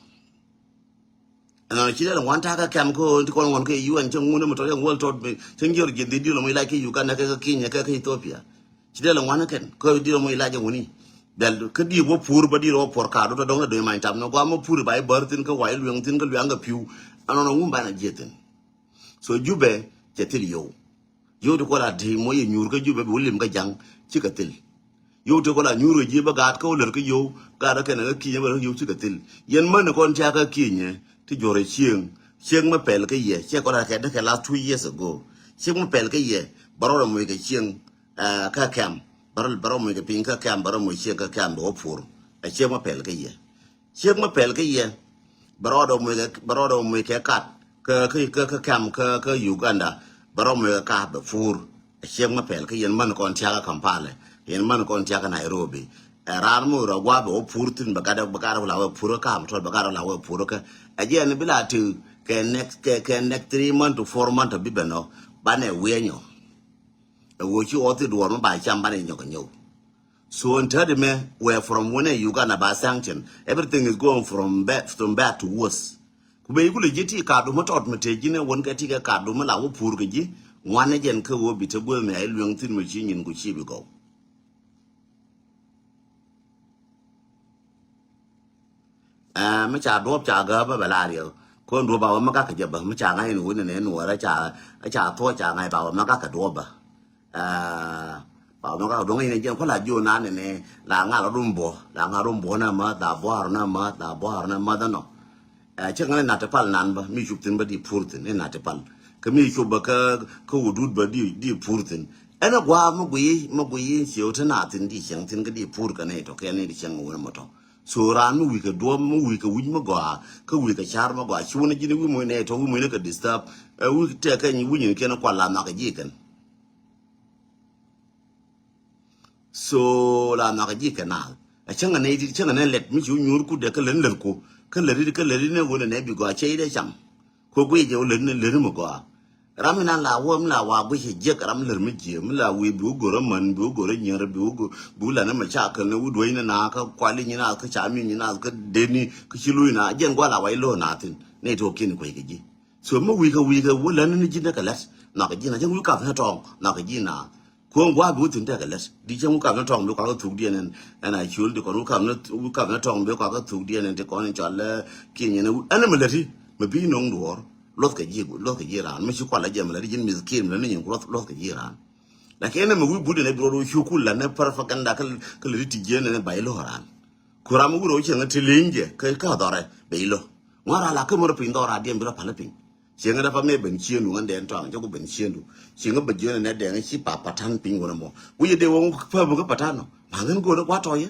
Ɛn ɔn ci dee lɛ ŋuan ta̱a̱ kä kɛm kä ti kɔn ŋuan kä U N cä ŋun ɛmɛ tɔt yɛ ŋuɔl tɔt bi cä ŋiör ji̱ dhil di̱l ɔmɔ ilac kä Uganda kɛ kä Kenya kɛ kä Ethiopia. Ci dee lɛ ŋuan ɛ kɛn kä di̱l ɔmɔ ilac ɛ ŋuni. Bɛl kä di̱i̱ wä pur bä di̱i̱ wä puɔr kaat wä tɔ dɔŋ ɛ do̱y many tam nɔ guam wä pur ba i̱ bär thi̱n kä wa i̱ lueŋ thi̱n kä lueŋ kɛ pi̱w. Ɛn ɔn ɛ ŋun banɛ jiɛ thi̱n. So Jubɛ cɛ thil yio̱w. Yio̱w ti kɔn a ti muɔc yɛ nyuur kä Jubɛ bi wä lim kä ja̱ŋ cikɛ thil. Yio̱w ti kɔn a nyuur kɛ ji̱ bä gaat kä wä lär kä yio̱w gaat kä kɛn kä ki̱nyɛ bä lär kä yio̱w cikɛ thil. Yɛn män kɔn ca kä ki̱nyɛ ti juɔ̱r ɛ cieŋ. Cieŋ mä pɛl kä yɛ ciɛ kɔn a kɛ däkɛ last two years ago. Cieŋ mä pɛl kä yɛ bä rɔɔdɛ muc kɛ cieŋ kä kɛm bä rɔɔdɛ muc kɛ piny kä kɛm bä rɔɔdɛ muc cieŋ kä kɛm bɛ wä pur. Ɛ cieŋ mä pɛl kä yɛ. Ciek mi pɛl kä yɛ bɛ rɔɔdɛ muc kɛ bɛ rɔɔdɛ muc kɛ kat kä kä kä kä kɛm kä kä Uganda. Bɛ rɔɔdɛ muc kɛ kat bɛ pur. Ɛ ciek mi pɛl kä yɛn män kɔn tiakä Kampala, yɛn män kɔn tiakä Nairobi. Ɛ raan mi rɔ gua̱a̱ bɛ wä pur thin bɛ gat bɛ gat wä la wä pur kä kam tɔt bɛ gat wä la wä pur kä. Ɛ jɛ ni bi la ti kɛ next kɛ kɛ next three month to four month bi bɛ nɔ banɛ wiɛ nyɔ. Ɛ wä ci wä thi duɔr mi ba cam banɛ nyɔk nyɔk. So ɛn tätdi mɛ where from wun ɛ Uganda ba sanction, everything is going from bad, from bad to worse. Ku ben i̱ kulɛ ji̱ ti ka̱a̱du mi tɔt mi tëë ji̱n ɛ wun kɛ ti kɛ ka̱a̱du mi la wä pur kɛ ji̱ ŋuan ɛ jɛn kä wä bi te guäth mi a i̱ lueŋ thi̱n mi ci nyin ku ci bi gɔw. Ɛ mi ca duɔ̱ɔ̱p ca gääp bä bɛ la riɛk. Kɔn duɔ̱ɔ̱p ba wä mi gak kɛ jɛ bä mi ca ŋa̱c ni wä ni nɛ nuɔɔr ɛ ca ɛ ca thuɔ̱ɔ̱c ca ŋa̱c ba wä mi gak kɛ duɔ̱ɔ̱p bä. Ɛ ba wä mi gak kɛ duɔ̱ɔ̱p ŋa̱c ni jɛn kua̱l a jiö nan ni ni la ŋa̱l a rum buɔ la ŋa̱l rum buɔ na mäth la buaar na mäth la buaar na mäth ɛnɔ. Ɛ cä ŋa̱l ni nat ti pal nan bä mi cup thin bä di pur thin ni nat ti pal. Kä mi cup bä kä kä wä dut bä di di pur thin. Ɛn ɛ gua̱a̱ mi gui mi gui ciö ti na thin di cieŋ thin kä di pur kä ni tɔ kɛ ni di cieŋ wä ni mɔ tɔ. So raan mi wi̱i̱ kɛ duɔ̱ɔ̱p mi wi̱i̱ kɛ wi̱c mi gɔaa kä wi̱i̱ kɛ ca̱r mi gɔaa ci wun ji̱n wi̱i̱ muc nɛy tɔ̱ wi̱i̱ muc ni kɛ disturb. Ɛ wi̱i̱ tɛk kɛ wi̱i̱ nyin kiɛn kual la nhɔakä ji̱ kɛn. So la nhɔakä ji̱ kɛ naath ɛ cäŋ ɛ nɛy ti cäŋ ɛ nɛy lɛt mi ci wä nyuur kut dɛ kä lät ni lät ku kä lät ri kä lät ri ni wun ɛ nɛy bi gɔaa cɛ i̱ dee cam. Ku guic jɛ wä lät ni lät ni mi gɔaa. Ram mi nan la wä mi la wa guic jiɛk ram mi lär mi jiɛ mi la wi̱i̱ bi wä gör amän bi wä gör anyier bi wä gör bi wä lan amɛ ca käl ni wä duec ni na kä kuali nyi na kä ca mi nyi na kä deni kä ci luc na jɛn gual a wa ilo̱ na thin ni to kin kuec kɛ ji̱. So mi wi̱i̱ kɛ wi̱i̱ kɛ wä län ni ji̱ ni kɛ lät na kɛ ji̱ na jɛn wi̱i̱ kap ni tɔŋ na kɛ ji̱ na. Kuɔ̱ŋ gua̱a̱k bi wä thi̱n tekɛ lät di cäŋ wä kap ni tɔŋ bi kuakä thuk diɛn ɛn ɛn a ciöl di kɔn wä kap ni wä kap ni tɔŋ bi kuakä thuk diɛn ɛn ti kɔn in cɔl kiɛ nyɛn ɛn ɛmɛ lät ti mɛ bi no̱ŋ duɔ̱ɔ̱r. Luɔth kɛ ji̱ luɔth kɛ ji̱ raan mi ci kual a jɛ mɛ lät di ji̱n mith kiɛn mɛ lät ni nyin ku luɔth luɔth kɛ ji̱ raan. Lakin ɛn ɛmɛ wi̱i̱ but ɛn ɛ bi rɔ cu kul la ni propaganda kä lät di ti jiɛn ɛn ɛ ba ilo̱ raan. Ku ram mi wurɛ wä cieŋ ti li̱ny jɛ kä kä dhɔrɛ bɛ ilo̱. Ŋuan raa la kä mär piny dhɔra diɛn bi rɔ pal piny. Cieŋä dɛ pa mɛ ben ciendu ŋän dɛn tɔaŋ cɛ ku ben ciendu. Cieŋä bɛ jiön nɛ dɛŋ ci pa patan piny wun mɔ. Wi̱cɛ dee wä ŋu pä bä kä patan nɔ. Ma ŋän go̱o̱r gua̱ tɔyɛ.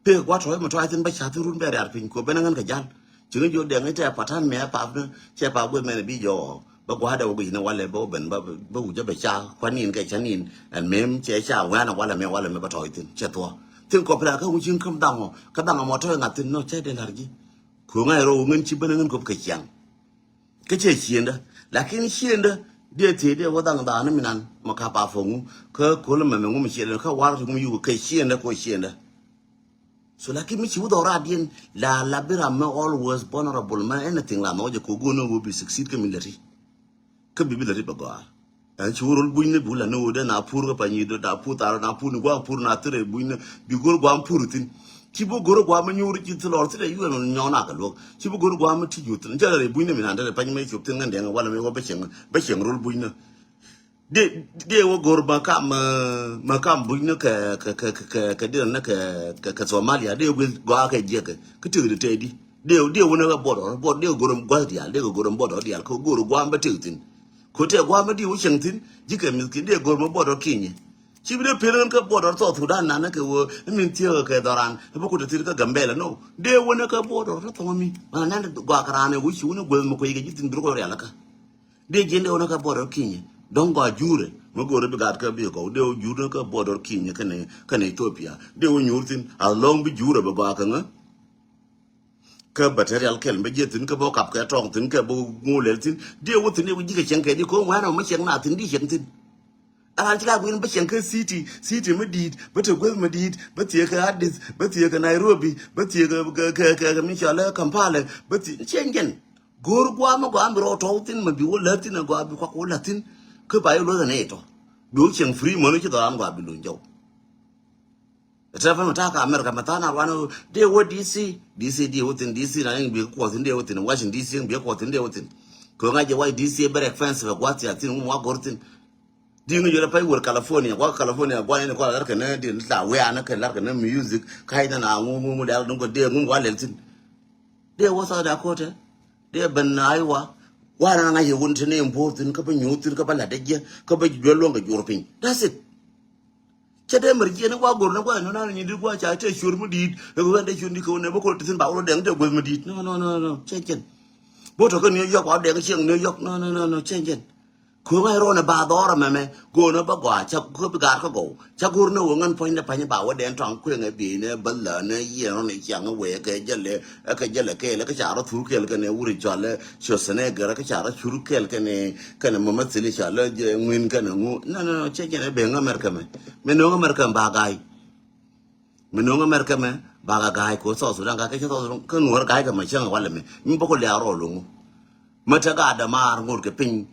Pek gua̱ tɔyɛ mɛ tɔyɛ thin bä ca thin run bɛ riar piny ko ben ŋän kɛ jal. Cieŋä jiö dɛŋ itɛ patan mɛ pap ni cɛ pap guɛ mɛn bi jɔ. Bä gua̱ dɛ wä guic ni walɛ bä wä ben bä bä wuc jɛ bɛ ca kuan nin kɛ ca nin. Ɛn mɛm cɛ ca wɛn walɛ mɛ walɛ mɛ bä tɔy thin cɛ thuɔ. Thin kɔpila kä wuc cieŋ käm dhaŋɔ kä dhaŋɔ mɔ tɔyɛ ŋa̱ thin nɔ cɛ dee lar ji̱. Ko̱ ŋa̱c rɔ wä ŋän ci ben ŋän kop kɛ ciaŋ. Kä cɛ ciendä. Lakin ciendä diɛ thiee diɛ wä dhaŋ dha̱a̱n mi nan mɛ ka pa fo ŋu kä ko̱l mɛ mɛ ŋu mi ciendä kä war ŋu mi yuk kɛ ciendä ko ciendä. So lakin mi ci wä dhɔra diɛn la la bi ram mɛ always vulnerable mɛ anything la nɔ jɛ ko go̱n wä bi succeed kä mi lɛ ti. Kä bi bi lɛ ti bɛ gɔaa. Ɛn ci wä rol buny ni bi wä la ni wä dee na pur kä pa nyi dee na pur thar na pur ni guam pur na thire buny ni bi go̱r guam pur thin. Ci bi go̱r guam mi nyuur ci thilɔr thire yuɛn nyɔŋ na kɛ luɔk ci bi go̱r guam mi ti yuur thin cɛ rɛ buny ni mi na dee pany mi cop thin ŋän dɛŋ wala mi wä bɛ cieŋ bɛ cieŋ rol buny ni. Dee dee wä go̱r ma kam ma kam buny ni kɛ kɛ kɛ kɛ kɛ dee ni kɛ kɛ kɛ Somalia dee wä gɔaa kɛ jiɛk kɛ kɛ ti di tɛ di. Dee dee wä ni kɛ bɔdɔ bɔdɔ dee go̱r gua̱th dial dee go̱r bɔdɔ dial kɛ go̱r guam bɛ ti thin. Ko tɛ guam bä di wä cieŋ thin ji̱ kɛ mith kin dee go̱r mä buɔt rɔ kinyɛ. Ci bi dee pel ɣän kä buɔt rɔ thɔɔth Sudan nanä kɛ wä min thiek kɛ dhɔran bä kut thir kä Gambɛla no dee wä nä kä buɔt rɔ thɔɔth mi mana nan gɔak raan wä ci wä nä gueth mä kuec kɛ ji̱ thin bi rɔ kɔ rial kä. Dee jiɛn dee wä nä kä buɔt rɔ kinyɛ dɔ̱ŋ gɔaa jurɛ mä go̱r bi gaat kä bi kɔw dee wä jur nä kä buɔt rɔ kinyɛ kɛnɛ kɛnɛ Ethiopia dee wä nyuur thin as long bi jurɛ bi gɔaa kä ŋä. Kä bä te rial kɛl bä jiɛ thin kä bä kap kɛ tɔŋ thin kä bä ŋu lɛl thin diɛ wä thin diɛ wä ji̱ kɛ cieŋ kɛ di ko̱ ŋuan ɔ mä cieŋ na thin di cieŋ thin. Aran ci ka guin bä cieŋ kä city city mä di̱i̱t bä te gueth mä di̱i̱t bä thiee kɛ Addis bä thiee kɛ Nairobi bä thiee kɛ kɛ kɛ kɛ mi cɔl Kampala bä thiee cieŋ jɛn. Go̱o̱r guam mä guam bi rɔ tɔw thin mä bi wä lät thin a guam bi kuak wä lät thin. Kä ba yɛ luɔth ɛn ɛ tɔ bi wä cieŋ free män ci dhɔran guam bi luny jɔw. Tɛpɛ mɛ ta̱a̱ kä America mɛ tha̱a̱ na ruan dee wä D C. D C dee wä thin D C na ni bi kuɔth thin dee wä thin Washington D C bi kuɔth thin dee wä thin. Kɛ ŋa̱c jɛ wac D C very expensive ɛ gua̱th cia thin ŋum wa go̱r thin. Di ŋäc yɔrɛ pay wër California wa California gua̱n in kual lar kɛ nä di la wian kɛ lar kɛ nä music ka̱c nä na ŋum ŋum dɛl duŋ kɛ dee ŋum wa lɛl thin. Dee wä South Dakota dee ben na Iowa. Wa na ŋa̱c yɛ wun thin in bo̱o̱r thin kä bä nyuuth thin kä bä lat dee jiɛ kä bä duel luɔ̱ŋ kɛ jur piny. That's it. Cɛ dee mär jiɛn ni gua gor ni gua nɔ na ni di gua ca te cur mi di̱i̱t. Ɛ gua te cur ni ko ne bä ko te thin ba wä dɛŋ te gueth mi di̱i̱t. No no no no cɛ jɛn. Bo to ke ni yɔk wa dɛŋ cieŋ ni yɔk no no no no cɛ jɛn. Ko ŋa̱ rɔ ni ba dhɔr mɛ mɛ go ni bä gua ca ko bi gar kä gɔw ca gor ni wä ŋän puɔ̱ny ni pany ba wä dɛŋ tɔŋ kueŋ ɛ bi ni bä lä ni yiɛn rɔ ni ciaŋ wee kɛ jɛl ɛ kɛ jɛl ɛ kɛɛl ɛ kɛ ca rɔ thur kɛɛl kɛ ni wuri cɔl ɛ ciö sɛnɛ gɛr ɛ kɛ ca rɔ cur kɛɛl kɛ ni kɛnɛ mama thili ca lä jɛ ŋuin kɛnɛ ŋu. No no no cɛ jɛn ɛ ben America mɛ. Mɛ no̱o̱ŋ America mɛ ba ga̱a̱c. Mɛ no̱o̱ŋ America mɛ ba ga̱a̱c ko South Sudan ga̱a̱c kɛ cɛ South Sudan kä nuɔr ga̱a̱c kɛ mɛ cäŋ walɛ mɛ mi bä ko liak rɔ lo̱ŋu. Mɛ te gaat dɛ maar ŋot kɛ piny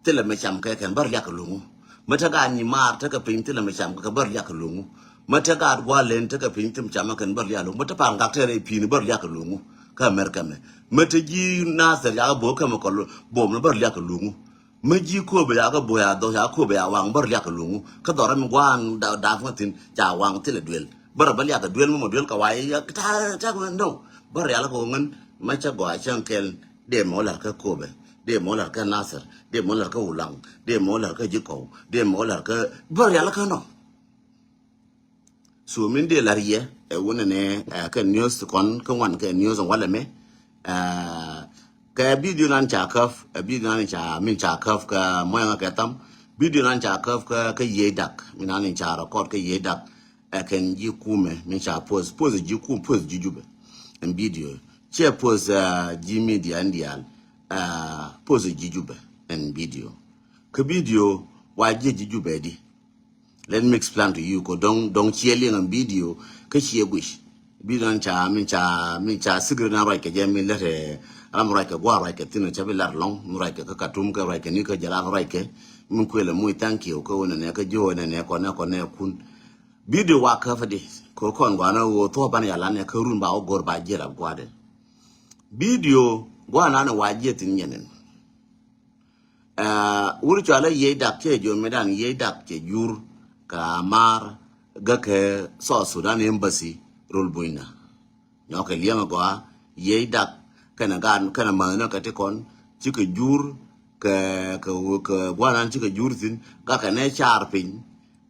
thilɛ mɛ cam kɛ kɛn bär liak kɛ lo̱ŋu. Mɛ te gaat nyi maar tekɛ piny thilɛ mɛ cam kɛ bär liak kɛ lo̱ŋu. Mɛ te gaat gua̱l len tekɛ piny thilɛ mɛ cam kɛn bär liak lo̱ŋu mɛ te pal gak te rɛy pi̱i̱ni bär liak kɛ lo̱ŋu. Kä America mɛ mɛ te ji̱ Nasir yak bo̱o̱k kɛmɛ kɔl bo̱o̱m ni bär liak kɛ lo̱ŋu. Mä ji̱ kööbä ya kä bo̱o̱ ya dhɔk ya kööbä ya waŋ bär liak kɛ lo̱ŋu kä dhɔrä mi gua̱a̱n da̱a̱p ŋä thi̱n ca waŋ thilɛ duel. Bär bä liak kɛ duel mä mɔ duel kɛ wa̱i̱ ya ta̱a̱ ta̱a̱ kɛ no. Bär rial kɛ ŋän mä cä gɔaa cäŋ kɛl dee mɔ la̱r kä kööbä dee mɔ la̱r kä Nasir dee mɔ la̱r kä Ulaŋ dee mɔ la̱r kä Ji̱kɔw dee mɔ la̱r kä bär rial kä nɔ. So min dee lar yɛ ɛ wunɛ nɛ ɛ kɛ news kɔn kɛ ŋuan kɛ news walɛ mɛ. Ɛ kɛ video nan ca käp ɛ video nan ca min ca käp kɛ mɔyɛ ŋa kɛ tham. Video nan ca käp kɛ kɛ yiey dak min nan ca record kɛ yiey dak. Ɛ kɛn ji̱ kumɛ min ca post post ji̱ kum post ji̱ Jubɛ. Ɛn video cɛ post ji̱ media in dial. Ɛ post ji̱ Jubɛ ɛn video. Kɛ video wa ji̱ ji̱ Jubɛ di. Let me explain to you ko dɔŋ dɔŋ ciɛ liŋ am video kä ciɛ guic. Video nan ca min ca min ca sigri nan ruac kɛ jɛ min lɛt ram ruac kɛ gua̱a̱r ruac kɛ thin ca bi lar lɔŋ min ruac kɛ kä Katum kɛ ruac kɛ ni kä jɛ lar ruac kɛ min kuël a muc thank you kä wä nɛnɛ kä ji̱ wä nɛnɛ kɔnɛ kɔnɛ kun. Video wa käp di ko kɔn guanɛ wä thuɔ ban yalan ɛ kä run ba wä gor ba jiɛ rap gua̱dɛ. Video gua̱a̱r nan wa jiɛ thin nyɛnin. Ɛ wur cualä yiey dak cɛ jiö mi dan yiey dak cɛ jur ka maar gä kɛ South Sudan embassy rol bunyna. Nyɔkɛ liɛŋ a gɔaa yiey dak Kɛnɛ gan kɛnɛ mäthni kɛ ti kɔn cikɛ jur kɛ kɛ kɛ guanan cikɛ jur thin gakɛ nɛ car piny.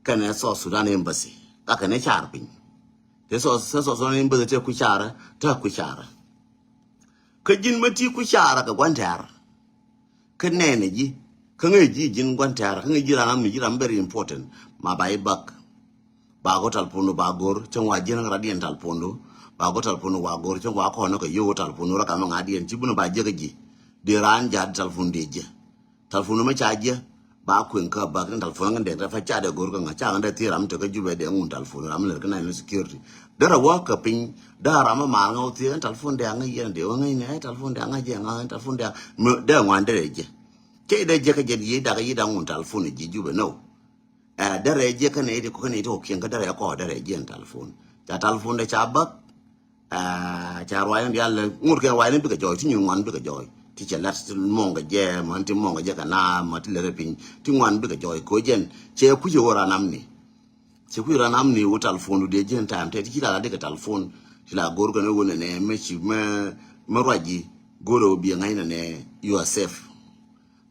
Kɛnɛ South Sudan Embassy gakɛ nɛ car piny. Te South Sudan Embassy te ku carɛ te ku carɛ. Kä ji̱n mä ti ku carɛ kɛ gua̱n tɛ̈r. Kä nɛnɛ ji̱ kä ŋäc ji̱ ji̱n gua̱n tɛ̈r kä ŋäc ji̱ ran amni ji̱ ran very important. Ma ba i̱ bak ba gɔ̱ talpondu ba go̱r cäŋ wa ji̱n kä radiɛn talpondu. Ba gɔ̱ talpondu wa go̱r cäŋ wa kɔn kä yio̱w talpondu rɔ kamä ŋa̱diɛn ci bunä ba jiäkä ji̱. Dee raan ja̱t talpon dee jiä. Talpon mɛ ca jiɛ ba kueŋ kä bak ni talpon ŋä dɛŋ rɛ fa ca dɛ go̱r kä ŋä ca ŋä dɛ thier ram tekä Jubɛ dɛ ŋun talpon ram lɛr kä national security. Dɛ rɛ wä kä piny dɛ ram mɛ mar ŋä wä thier talpon dɛ ŋä yɛn dɛ wä ŋä nɛ talpon dɛ ŋä jɛ ŋä talpon dɛ mɛ dɛ ŋuan dɛ rɛ jɛ. Cɛ dɛ jɛ kä jɛ yie dak yie dak ŋun talpon ji̱ Jubɛ nɔ. Ɛ dɛ rɛ jɛ kä nɛ iti kɔ kä nɛ iti kɔ kiɛŋ kä dɛ rɛ kɔ dɛ rɛ jɛ talpon ca talpon dɛ ca bak. Ca ruac ni dial ŋut kɛ ruac ni bikɛ jɔɔc ti nyin ŋuan bikɛ jɔɔc ti cɛ lat ti mɔŋ kɛ jɛ mɔ ti mɔŋ kɛ jɛ kɛ na mɔ ti lɛrɛ piny ti ŋuan bikɛ jɔɔc ko jɛn cɛ kuc ɛ wä ran amni. Cɛ kuc ran amni wä talfon du diɛ jɛn tam tɛ ti ci la la dikɛ talfon ti la gor kɛ ni wä nɛ nɛ mɛ ci mɛ mɛ ruac ji gor ɛ wä biɛ ŋa̱c nɛ nɛ you are safe.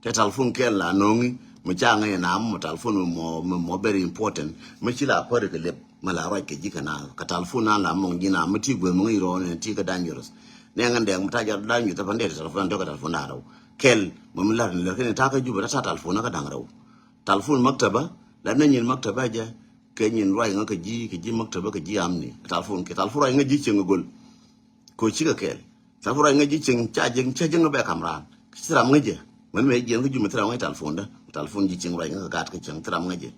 Te talpon kɛl la no̱ŋi mi ca ŋäc na mɔ talpon mi mɔ mi mɔ very important mi ci la kuäri kɛ lep mi la ruac kɛ ji̱ kɛ na kɛ talpon na la mɔŋ ji̱ na mi ti guɛ mi ŋäc rɔɔn ni ti kɛ dangerous. Nɛ ŋän dɛk mi ta jɔt dangerous ta pan dɛk talpon an dɔk kɛ talpon da rɛw kɛl mɔ mi lar ni lɛr kɛ ni ta kɛ Jubɛ ta ta talpon na kɛ daŋ rɛw. Talpon maktaba la ni nyin maktaba jɛ kɛ nyin ruac ŋä kɛ ji̱ kɛ ji̱ maktaba kɛ ji̱ amni talpon kɛ talpon ruac ŋä ji̱ cieŋ gol. Ko cikɛ kɛɛl. Thalpon ruac ŋäc ji̱ cieŋ ca jiɛŋ ca jiɛŋ bɛ kam raan. Ci ram ŋäc jɛ. Mɛn mɛ jiɛn kä Jubɛ mi thil ram ŋäc talpon dä. Talpon ji̱ cieŋ ruac ŋäc kä gaat kä cieŋ thil ram ŋäc jɛ.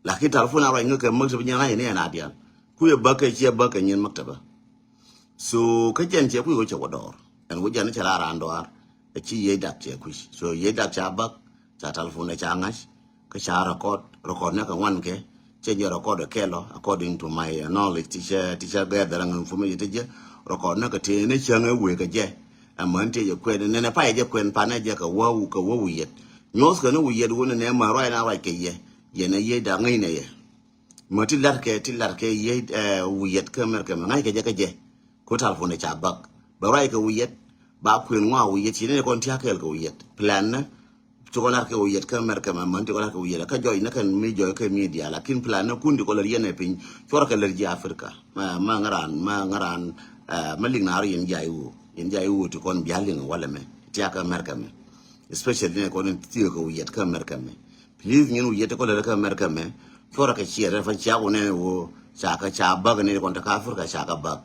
Lakin talpon a ruac ŋäc kɛ maktab nyɛ ŋa̱c ni ɛn a dial. Ku yɛ bäk kɛ ciɛ bäk kɛ nyin maktab. So kä jɛn ciɛ ku yɛ wä cɛ wä dɔɔr. Ɛn wä jɛn cɛ la raan dɔɔr. Ɛ ci yɛ dak ciɛ kui̱. So yɛ dak ca bäk ca talpon ɛ ca ŋa̱c. Kä ca record, record ni kɛ ŋuan kɛ cɛ jɛ record ɛ kɛl ɔ according to my knowledge ti cɛ ti cɛ gather ŋa information ti jɛ record ni kɛ tëë ni cäŋ ɛ wee kɛ jɛ. Ɛmɛ ni tëë jɛ kuɛn nɛnɛ pay jɛ kuɛn panɛ jɛ kɛ wäw kɛ wäw yɛt nyuɔth kɛ ni wee yɛt wun nɛ mɛ ruac na ruac kɛ yɛ yɛ nɛ yɛ da̱ŋ ŋäc nɛ yɛ. Mɛ ti lat kɛ ti lat kɛ yɛ wee yɛt kä mɛr kɛ mɛ ŋa̱c kɛ jɛ kɛ jɛ. Ko talpon ɛ ca bak bɛ ruac kɛ wee yɛt ba kuɛn ŋɔa wee yɛt ci ni kɔn tia̱ kɛɛl kɛ wee yɛt plan ni. Ci kɔn lar kɛ wä yɛt kä America mɛ män ti kɔn lar kɛ wä yɛt kä jɔc ni kɛn mi jɔc kɛ media lakin plan ni kun ti kɔn lar yɛn ɛ piny cuɔr kɛ lar ji̱ Africa. Ma ma ŋaran ma ŋaran ma liŋ na rɔ yɛn jay wo yɛn jay wo ti kɔn bia liŋ walɛ mɛ ti a kä America mɛ. Especially ni kɔn ti kɛ wä yɛt kä America mɛ. Please nyin wä yɛt ti kɔn lar kä America mɛ cuɔr kɛ ciɛ rɛ fa cia wo nɛ wo ca kä ca bak ni kɔn ti kä Africa ca kä bak.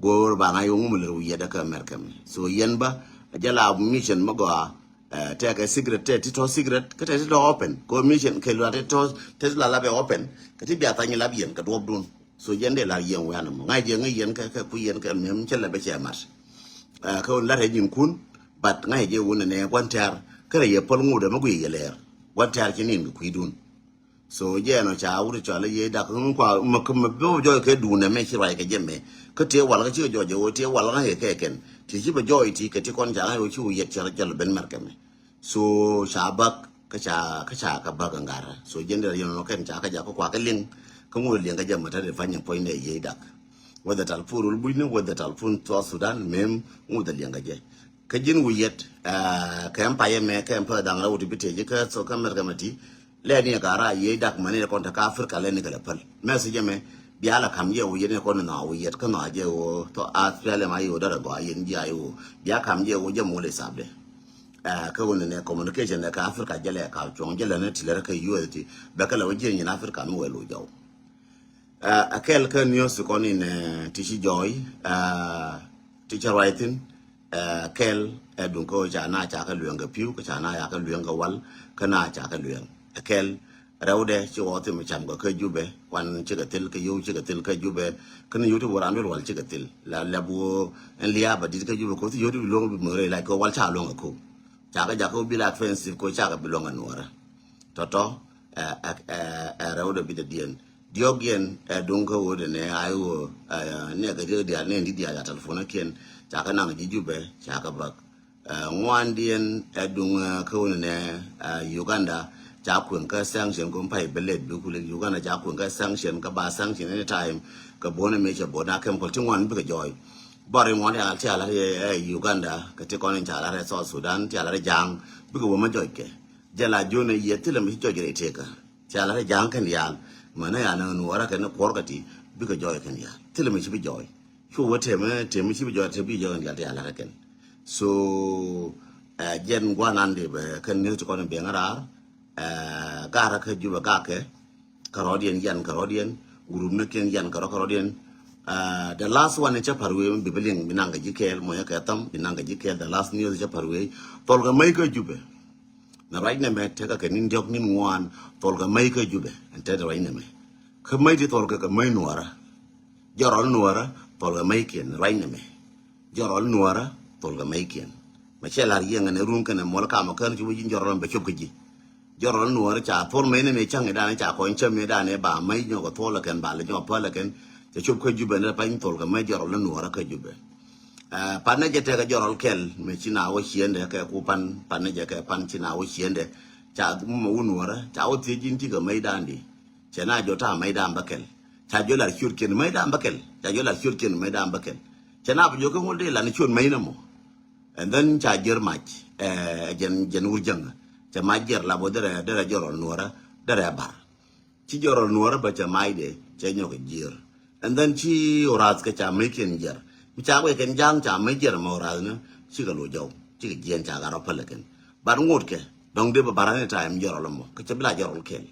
Go̱o̱r ba ŋa̱c wä ŋum lär wi̱i̱ yɛt kä America mi. So yɛn bä jɛ la mission mi gɔaa. Tɛkɛ secret tɛ ti tɔ secret kä tɛ ti tɔ open. Ko mission kɛ luat ti tɔ tɛ ti la lap yɛ open. Kɛ ti bia thany lap yɛn kɛ duɔp dun. So yɛn dee la yɛn wi̱i̱ anamɔ ŋa̱c jɛ ŋäc yɛn kɛ kɛ kui̱ yɛn kɛ mɛm cɛ lɛ bɛ cɛ mat. Kä wun lat ɛ nyin kun but ŋa̱c jɛ wun nɛ gua̱n tɛr kɛ rɛ yɛ päl ŋut ɛmɛ guiy yɛ lɛɛr gua̱n tɛr ci nin kɛ kui̱ dun. So jɛ ɛnɔ ca wut cɔal i̱ yee dak ŋun kua mɛ kɛ mɛ bɛ wä jɔɔc kɛ duundɛ mɛ ci ruac kɛ jɛ mɛ kä tëë wal kä cikɛ jɔɔc jɛ wä tëë wal ŋa̱c kɛ kɛ kɛn ti ci bɛ jɔɔc ti kɛ ti kɔn ca ŋa̱c wä ci wä yɛt cɛ jɛ lɔ ben mɛr kɛ mɛ. So ca bak kä ca kä ca kä bak ŋa̱r. So jɛn dɛ yɛn nɔ kɛn ca kä jak kä kua kä liŋ kä ŋun liŋ kä jɛ mɛ tä dee fanyɛ puɔ̱nydɛ yee dak. Whether talpun rul bucni whether talpun South Sudan mem ŋun dɛ liŋ kä jɛ. Kä ji̱n wi̱i̱ yɛt kɛ ɛm payɛ mɛ kɛ ɛm pɛ da̱ŋ rɛw ti bi tëë ji̱ kä so kä mɛr kɛ mɛ ti. Lɛ ni ka ra yie dak mani kɔn te ka Africa lɛ ni kɛ lɛ päl. Message mɛ bia la kam yɛ wä yɛ ni kɔn nɔ wä yɛ kä nɔ jɛ wä tɔ a pia lɛ ma yɛ wä dara gɔ a yɛ ni jɛ a yɛ wä bia kam yɛ wä jɛ mu lɛ sab dɛ. Ɛ kä wä ni nɛ communication lɛ ka Africa jɛ lɛ ka cuɔŋ jɛ lɛ ni ti lɛ rɛ kɛ U S ti bɛ kɛ lɛ wä jɛ nyin Africa mi wɛ lu jɔw. Ɛ kɛl kä news kɔn in ti ci jɔy ɛ ti cɛ ruac thin. Ɛ kɛl ɛ duŋ kä ca na ca kä lueŋ kɛ piu kä ca na ya kä lueŋ kɛ wal kä na ca kä lueŋ ɛ kɛl. Rɛwdɛ ci wä thim cam kɛ kä Jubɛ kuan cikɛ thil kä yow cikɛ thil kä Jubɛ kä ni yow ti wä ran duel wal cikɛ thil la lɛp wä ɛn liaaba dit kä Jubɛ kɛ wä thi yow ti bi luɔŋ bi mɛ rɛy lac kɛ wal ca luɔŋ kɛ kow. Ca kä jakä wä bi la expensive kɛ wä ca kɛ bi luɔŋ kɛ nuɔrɛ. Tɔtɔ ɛ ɛ ɛ rɛwdɛ bi dɛ diɛn. Diɔk yɛn ɛ duŋ kä ɣöö dɛ nɛ a i̱ ɣöö ɛ nɛ kɛ riek diaal nɛ di diaal a telephone kiɛn ca kä naŋ ji̱ Jubɛ ca kä bak. Ɛ ŋuan diɛn ɛ duŋ ɛ kä ɣöö dɛ nɛ ɛ Uganda ca kueŋ kä sanction kä pay bɛ lɛt bi kulɛ Uganda ca kueŋ kä sanction kä ba sanction any time. Kä buɔ̱n ɛ mëë cɛ buɔ̱n a chemical ti ŋuan bikɛ jɔɔy. Bɔr in ŋuan yal ti ala rɛ Uganda kɛ ti kɔn in ca ala rɛ South Sudan ti ala rɛ ja̱a̱ŋ bikɛ wä ma jɔc kɛ jɛ la jun ɛ yɛ thilɛ mi ci jɔc rɛ tëkä ti ala rɛ ja̱a̱ŋ kɛn yal. Mɛ nɛ ya nɛ nuɔrä kɛn kuɔr kɛ ti bikɛ jɔc kɛn yal thilɛ mi ci bi jɔc. Cu wä tɛmɛ tɛmɛ ci bi jɔc tɛ bi jɔc kɛn yal ti ala rɛ kɛn. So jɛn guan an di bɛ kɛn ni ti kɔn in biɛŋ raar. Garä kä Jubɛ gakɛ kärɔ̱diɛn yan kärɔ̱diɛn, group ni kiɛn yan kärɔ̱ kärɔ̱diɛn. The last one in cä par wee bi bi liŋ bi naŋ kɛ ji̱ kɛɛl mɔnyä kɛ thäm bi naŋ kɛ ji̱ kɛɛl. The last news cä par wee thɔl kɛ mäc kä Jubɛ. Nɛ ruac nɛmɛ tekɛ kɛ ni̱n diɔ̱k ni̱n ŋuan thɔl kɛ mäc kä Jubɛ. Ɛn te ruac nɛmɛ kä mäc ti thɔl kɛ kɛ mäc nuɔrä. Jɔrɔl nuɔrä thɔl kɛ mäc kiɛn ruac nɛmɛ. Jɔrɔl nuɔrä thɔl kɛ mäc kiɛn. Mɛ cɛ lar yiɛŋ ɛn run kɛnɛ muɔl kamɛ kän ci wä ji̱ jɔrɔl bɛ cop kä ji̱. Jɔrɔl nuɔrä ca thol mɛ ni mi caŋ idan ca kɔn cä mi dan iba mɛ nyɔk thol kɛn bal nyɔk pal kɛn. Ca cop kä Jubɛ ni pany thol kɛ mɛ jɔrɔl nuɔrä kä Jubɛ. Pan ni jɛ tekɛ jɔrɔl kɛl mɛ ci na wä ciendɛ kɛ ku pan pan ni jɛ kɛ pan ci na wä ciendɛ. Ca mɛ wä nuɔrä ca wä thiec ji̱n ti kɛ mɛ idan di. Cɛ na jɔ ta mɛ idan bä kɛl. Ca jɔ lar ciot kiɛn mɛ idan bä kɛl ca jɔ lar ciot kiɛn mɛ idan bä kɛl. Cɛ na bä jɔ kä ŋul di lan ciot mɛ inɛ mɔ. And then ca jer mac ɛ jɛn jɛn wur jäŋ. Cɛ mac jer la bɔ derɛ derɛ jɔrɔl nuɔrä derɛ bar. Ci jɔrɔl nuɔrä bä cɛ mac de cɛ nyɔk jer. And then ci orath kɛ ca mec kiɛn jer. Mi ca wɛ kɛn ja̱a̱ŋ ca mec jer mɛ orath ni ci kɛ lo jɔw ci kɛ jiɛn ca garɔ pälɛ kɛn. But ŋot kɛ dɔŋ de bä bar any time jɔrɔl mɔ kɛ cɛ bi la jɔrɔl kɛl.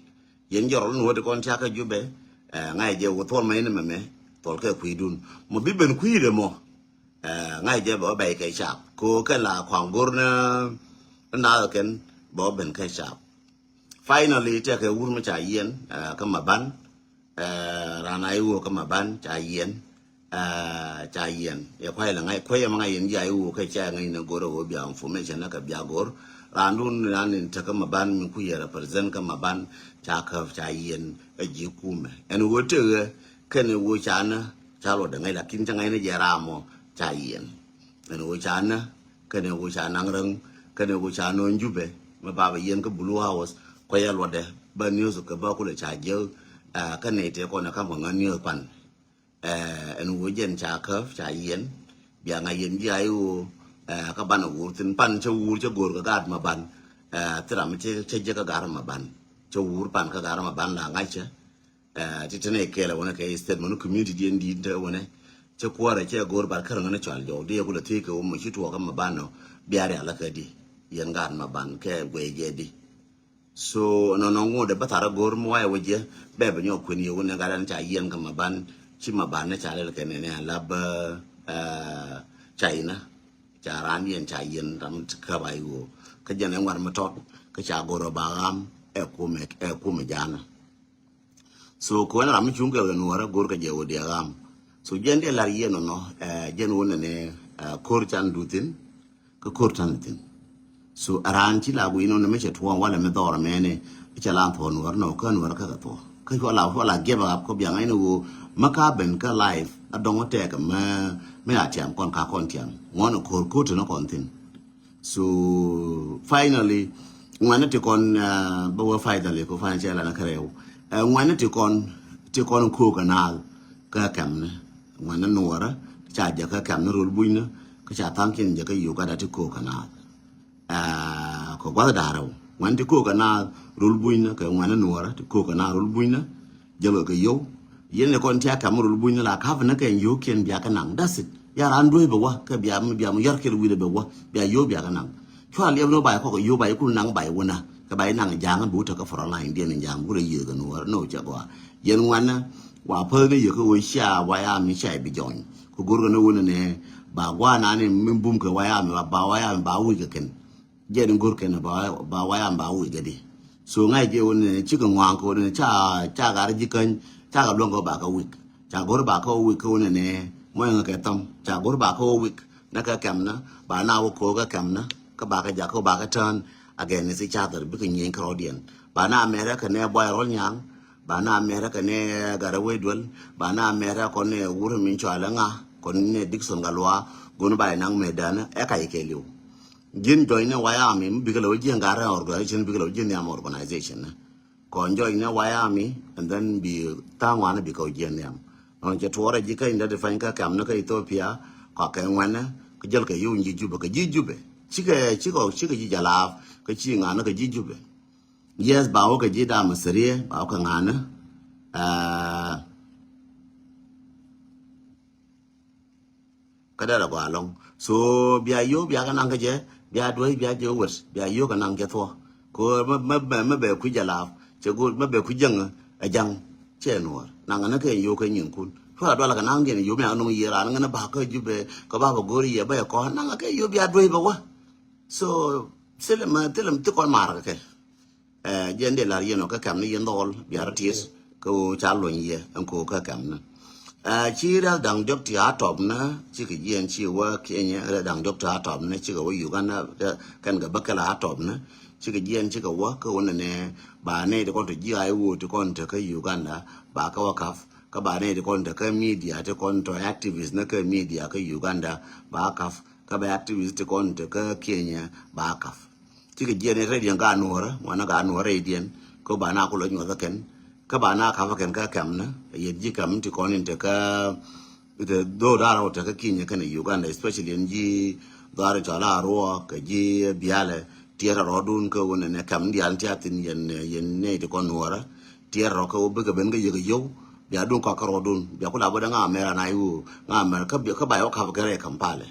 Yɛn jɔrɔl nuɔrä ti kɔn ca kä Jubɛ. Ŋa̱c jɛ wä thol mɛ inɛ mɛ mɛ thol kɛ kui̱dun mɔ bi ben kui̱dɛ mɔ. Ŋa̱c jɛ bɛ wä bɛy kɛ cap ko kɛ la kuaŋ go̱r ni naath kɛn bɛ wä ben kɛ cap. Finally tɛkɛ wur mi ca yiɛn kä Maban. Ran a iwuɔ kä Maban ca yiɛn. Ca yiɛn yɛ kuay la ŋa̱c kuay ma ŋa̱c yɛn jia iwuɔ kɛ ca ŋa̱c ni go̱r a wä bia information ni kɛ bia go̱r. Ran dun ran in tekä Maban mi ku yɛ represent kä Maban ca käp ca yiɛn. Ɛ ji̱ kumɛ ɛn wä tekä kɛn wä ca ni ca luɔt dɛ ŋa̱c lakin ca ŋa̱c ni jɛ ram mɔ ca yiɛn. Ɛn wä ca ni kɛn wä ca naŋ räŋ kɛn wä ca no̱o̱ŋ Jubɛ. Mɛ ba bɛ yiɛn kä Blue House kuay a luɔt dɛ bä news kɛ bä kulɛ ca jiäk. Kä nɛy tëë kɔn ɛ kam kɛ ŋä news pan. Ɛn wä jɛn ca käp ca yiɛn bia ŋa̱c yɛn ji̱ a iwuɔ. Kä banɛ wur thin pan cä wur cä go̱r kɛ gaat Maban. Thil ram cä jiäk kä gaat Maban cä wur pan kä gaat Maban la ŋa̱c cä. Ti tene kɛɛl a wänɛ kɛ statement community diɛn di̱t te wänɛ cä kuäärɛ cɛ go̱r bar kärä ŋänä cɔal jɔw di kulɛ thiec kɛ wä mɔ ci tuɔɔk kä Maban nɔ. Bia rial kä di yɛn gaat Maban kɛ guɛy jɛ di. So nɔnɔ ŋot ɛ bä thar a go̱r mi wayɛ wä jiɛ bɛ bɛ nyɔk kuën yɛ wun ni gat ɛn ca yiɛn kä Maban. Ci Maban ni ca lɛl kɛ nɛnɛ a lap bä China. Ca ran yɛn ca yiɛn ram ti käp a iwuɔ kä jɛn ɛ ŋuan mi tɔt kä ca go̱r ɛ ba ɣam ɛ kumɛ ɛ kumɛ jana. So kɛ wɛn ram mi cuŋ kɛ kɛ nuɔrä go̱r kɛ jɛ wä diɛ ɣam. So jɛn diɛ lar yiɛn nɔnɔ jɛn wun ni ko̱r can du thin. Kä ko̱r ta̱n thi̱n. So a raan ci la guiy nɔn mi cɛ tuɔɔŋ walɛ mi dhɔr mɛni. Cɛ la thuɔɔn nuɔr nɔ kä nuɔr kä kɛ thuɔɔŋ kä cua la cua la giɛp a ɣap kä biaŋ ɛn ɣöö mä ka ben kä life a dɔŋ tɛk mɛ mɛ a tiam kɔn ka kɔn tiam ŋuɔn ko̱r ko̱r ti nɔ kɔn thi̱n. So finally ŋuɛn ti kɔn bä wä finally ko finally cɛ la na kɛ rɛw. Ŋuɛn ti kɔn ti kɔn ko̱r kɛ naal kä kɛm ni ŋuɛn nuɔrä ca jɛ kä kɛm ni rol buny ni. Kä ca thaŋ kiɛn jɛ kä Uganda ti ko̱o̱k kɛ naath. Kɛ gua̱th da̱rɛw ŋuɛn ti ko̱o̱k kɛ naath rol bunyni kɛ ŋuɛn nuɔrä ti ko̱o̱k kɛ naath rol bunyni. Jɛ kɛ kɛ yow yɛn ni kɔn tia kɛm rol bunyni la ka̱p ni kɛn yo̱o̱k kiɛn bia kɛ naŋ. That's it. Ya raan duec bɛ wä kɛ bia mi bia mi yɔr kiɛn wi̱dɛ bɛ wä bia yo̱o̱k bia kɛ naŋ. Cua liɛp ni wä bay kɔk yo̱o̱k bay kul naŋ bay wä na kɛ bay naŋ ja̱a̱ŋ bi wä tek kä front line diɛn in ja̱a̱ŋ wurɛ yiëë kɛ nuɔrä ni wä cɛ gɔaa. Yɛn ŋuɛn wa päth ni yɛ kä wä cia wa ya mi cia bi jɔny. Kɛ go̱rkɛ ni wun ni ba gua̱a̱ nani mi bum kɛ wayami ba wayami ba wi̱c kɛ kɛn. Jɛn go̱rkɛ ni ba wayami ba wi̱c kɛ di. So ŋa̱c jɛ wun ni cikɛ ŋuaŋ kɛ wun ni ca ca gar ji̱ käny ca kɛ luäŋ kɛ ba kɛ wi̱c. Ca go̱r ba kɛ wi̱c kɛ wun ni mɔy ŋä kɛ thäm ca go̱r ba kɛ wi̱c. Ni kɛ kɛm ni ba na wä ko̱o̱k kɛ kɛm ni kä ba kɛ jak kä ba kɛ tään. Again ni si ca thɛr bikɛ nyieny kɛ rɔ̱diɛn ba na mɛrɛ kɛ nɛ buay rɔl nyaŋ. Ba na mɛrɛ kɛ ni Gatwec Duel ba na mɛrɛ kɔn ni wur min cɔal ŋa kɔn ni Dickson Gatluak. Gun ba inaŋ mɛ dan ɛ kac kɛ liw. Ji̱n jɔny ni wayami mi bikɛ lɛ wä ji̱n gat rɛ organization bikɛ lɛ wä ji̱n niam organization ni. Kɔn jɔny ni wayami and then bi tha̱a̱ŋ wan bikɛ wä ji̱n niam. Nɔn cɛ tuɔrɛ ji̱ kä identify kä kɛm ni kä Ethiopia. Kɔakɛ ŋuɛnɛ kä jäl kɛ yio̱w ji̱ Jubɛ, kɛ ji̱ Jubɛ. Cikɛ, cikɛ, cikɛ ji̱ Jalaaf kä ci ŋa̱nä kɛ ji̱ Jubɛ. Yes, ba wä kɛ ji̱ Damasiriɛ, ba wä kɛ ŋa̱nä. Aa, kä dɛrɛ gɔaa lɔŋ. So bia yio̱w bia kɛ naŋ kä jɛ, bia duäc bia jɛ wet, bia yio̱w kɛ naŋ jɛ thuɔ. Kɛ ɣöö mä, mä, mä, mä bɛ kui̱ Jalaaf, cɛ go̱o̱r mä bɛ kui̱ jäŋä, ɛ ja̱ŋ, cɛ nuɔɔr. Naŋ ni kɛ yio̱w kɛ nyinkun. Cuarɛ dualɛ kɛ naŋ diɛn yio̱w mi a nɔŋ yiëë raan ŋänä ba kä Jubɛ, kɛ ba bɛ go̱o̱r yiëë bä yɛ kɔn. Naŋ kɛ yio̱w bia duäc bɛ wä. So thilɛ mä, thilɛ ti kɔn maar kɛ kɛ. Ɛ, jɛn dee lar yɛn ɔ kä kɛm ni yɛn dhɔl bia rɔ tiet kä ɣöö ca luɔny yɛ ɛn ko̱o̱k kä kɛm ni. Ɛ, ci rɛl da̱ŋ diɔk ti a tɔp ni cikɛ jiɛn ci wä Kenya, rɛl da̱ŋ diɔk ti a tɔp ni cikɛ wä Uganda, ɛ, kɛn kɛ bä kɛl a tɔp ni cikɛ jiɛn cikɛ wä kä ɣöö nɛnɛ ba nɛy ti kɔn tɔ ji̱ a i̱ ɣöö ti kɔn te kä Uganda ba kä wä kap, kä ba nɛy ti kɔn te kä media ti kɔn tɔ activist ni kä media kä Uganda ba kap, kä ba activist ti kɔn te kä Kenya ba kap. Cikɛ jiɛn rɛydiɛn ka nuɔrä, ŋuanä ka nuɔrä rɛydiɛn. Kä ba na kulɔ nyuɔth kɛn. Kä ba na kap kɛn kä kɛm ni. Yɛn ji̱ kɛm ti kɔn in te kä, te dho̱o̱ da̱rä wä te kä Kenya kɛn Uganda, especially yɛn ji̱ dhɔaar cɔl a ruɔ kɛ ji̱ bialɛ. Tiɛɛr rɔɔdun kä wun nɛ kɛm dial ti a thin yɛn, yɛn nɛy ti kɔn nuɔrä. Tiɛɛr rɔ kä wä bikɛ ben kä yek yio̱w. Bia dun kɔak kä rɔɔdun. Bia kula bä dä ŋa mɛr anai wä. Ŋa mɛr kä bi, kä ba yɔ kap kɛ rɛ Kampala.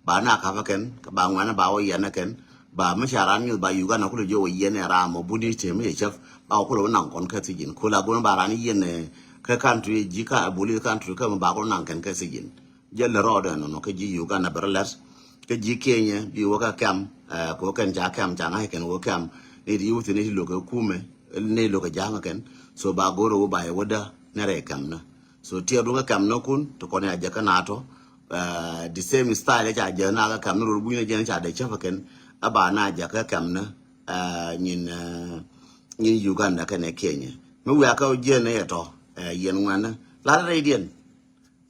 Ba na kap kɛn, ba ŋuɛn ba wä yɛn kɛn, ba mi ca ran nyuth ba Uganda kulɛ jiɔ wä yɛn ɛ ram mɔ buni te mi cɛ cɛp, ba wä kulɛ wä naŋ kɔn kä thijin. Kula gun ba ran yɛn ɛ kä country ji̱ ka buli country kä mi ba kulɛ naŋ kɛn kä thijin. Jɛ lɛ rɔɔdɛ nɔnɔ kä ji̱ Uganda bɛ rɛ lɛt, kä ji̱ Kenya bi wä kä kɛm, ɛ, kɛ wä kɛn ca kɛm ca ŋa̱c kɛn wä kɛm, ni ti wä thin ni ti lo̱k kɛ kumɛ, ni lo̱k kɛ ja̱ŋ kɛn. So ba go̱r wä ba yɛ wä dä ni rɛ kɛm ni. So tiɛɛr duŋ kä kɛm ni kun ti kɔn ya jɛ kä na tɔ. Ɛ, the same style ca jɛ na kä kɛm ni rol buny ni jɛ ni ca dee cäp kɛn. Ɛ ba na jɛ kä kɛm ni, ɛ, nyin, ɛ, nyin Uganda kɛnɛ Kenya. Mi wiakä jiɛn ni yɛ tɔ, ɛ, yɛn ŋuan ni. Lar rɛydiɛn.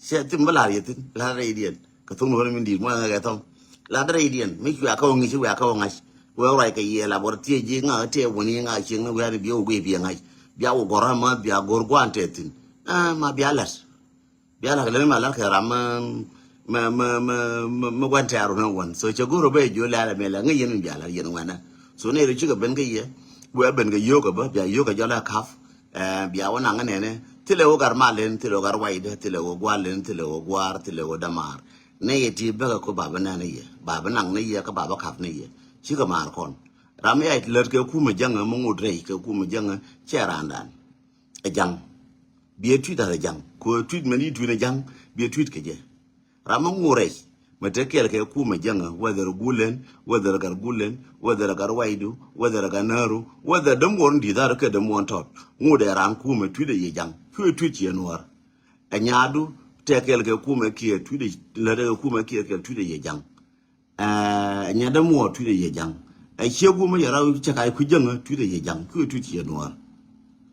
Cɛ thim bä lar yɛ thin, lar rɛydiɛn. Kɛ thok ni wä ni min di̱i̱t muɔ̱th ŋäk ɛ thɔm. Lar rɛydiɛn. Mi wiakä wä ŋi̱c, wiakä wä ŋa̱c. Wee ruac kɛ yiëë la bɔr thiec ji̱ ŋa tiɛɛ wuni ŋa cieŋ ni wi̱i̱ ani biɛ wä guiy biɛ ŋa̱c. Bia wä gɔr ama bia gɔr guan tɛth thi̱n. Aa, ma bia la̱t. Bia la̱t kɛ lɛn ma la̱t kɛ ram ma, ma, ma, ma, ma, ma guan tɛɛr wun ɛ wän. So cɛ go̱r ɔ bɛ jiö lɛl ɛmɛ la ŋäc yɛn mi bia la̱t yɛn wɛnɛ. So nɛy rɔ cikɛ ben kä yɛ. Wee ben kɛ yio̱o̱k ɛ bä, bia yio̱o̱k ɛ jɔl ɛ kap. Ɛ, bia wä naŋ nɛnɛ. Thilɛ wä gar mal lɛn, thilɛ wä gar waydä, thilɛ wä gual lɛn, thilɛ wä guar, thilɛ wä dämaar. Nɛy yɛ ti bäkɛ ko ba bä nɛn ni yɛ. Ba bä naŋ ni yɛ, kä ba bä kap ni yɛ. Cikɛ maar kɔn. Ram mi yac lät kɛ kumɛ jäŋä, mi ŋot rɛy kɛ kumɛ jäŋä, cɛ raandan. Ɛ ja̱ŋ. Biɛ tui̱t da̱th ɛ ja̱ŋ. Kɛ tui̱t mɛn i̱ tui̱n ɛ ja̱ŋ, biɛ tui̱t kɛ jɛ. Ram mi ŋot rɛy, mɛ te kɛɛl kɛ kumɛ jäŋä, whether gulɛn, whether gar gulɛn, whether gar waydu, whether gar nääru, whether dämuɔr in di̱i̱t dharu kɛ dämuɔr in tɔt. Ŋot ɛ raan kumɛ tui̱t ɛ yɛ ja̱ŋ. Cuɛ tui̱t ciɛ nuɔ̱ɔ̱r. Ɛ nyaadu, te kɛɛl kɛ kumɛ kiɛ tui̱t ɛ, lät ɛ kɛ kumɛ kiɛ kɛɛl tui̱t ɛ yɛ ja̱ŋ. Ɛ, nyɛ dämuɔɔr tui̱dɛ yɛ ja̱ŋ. Ɛ ciek wumä yɛ raw cɛ ka̱c kui̱ jäŋä tui̱dɛ yɛ ja̱ŋ. Kui̱ tui̱ ci yɛ nuɔɔr.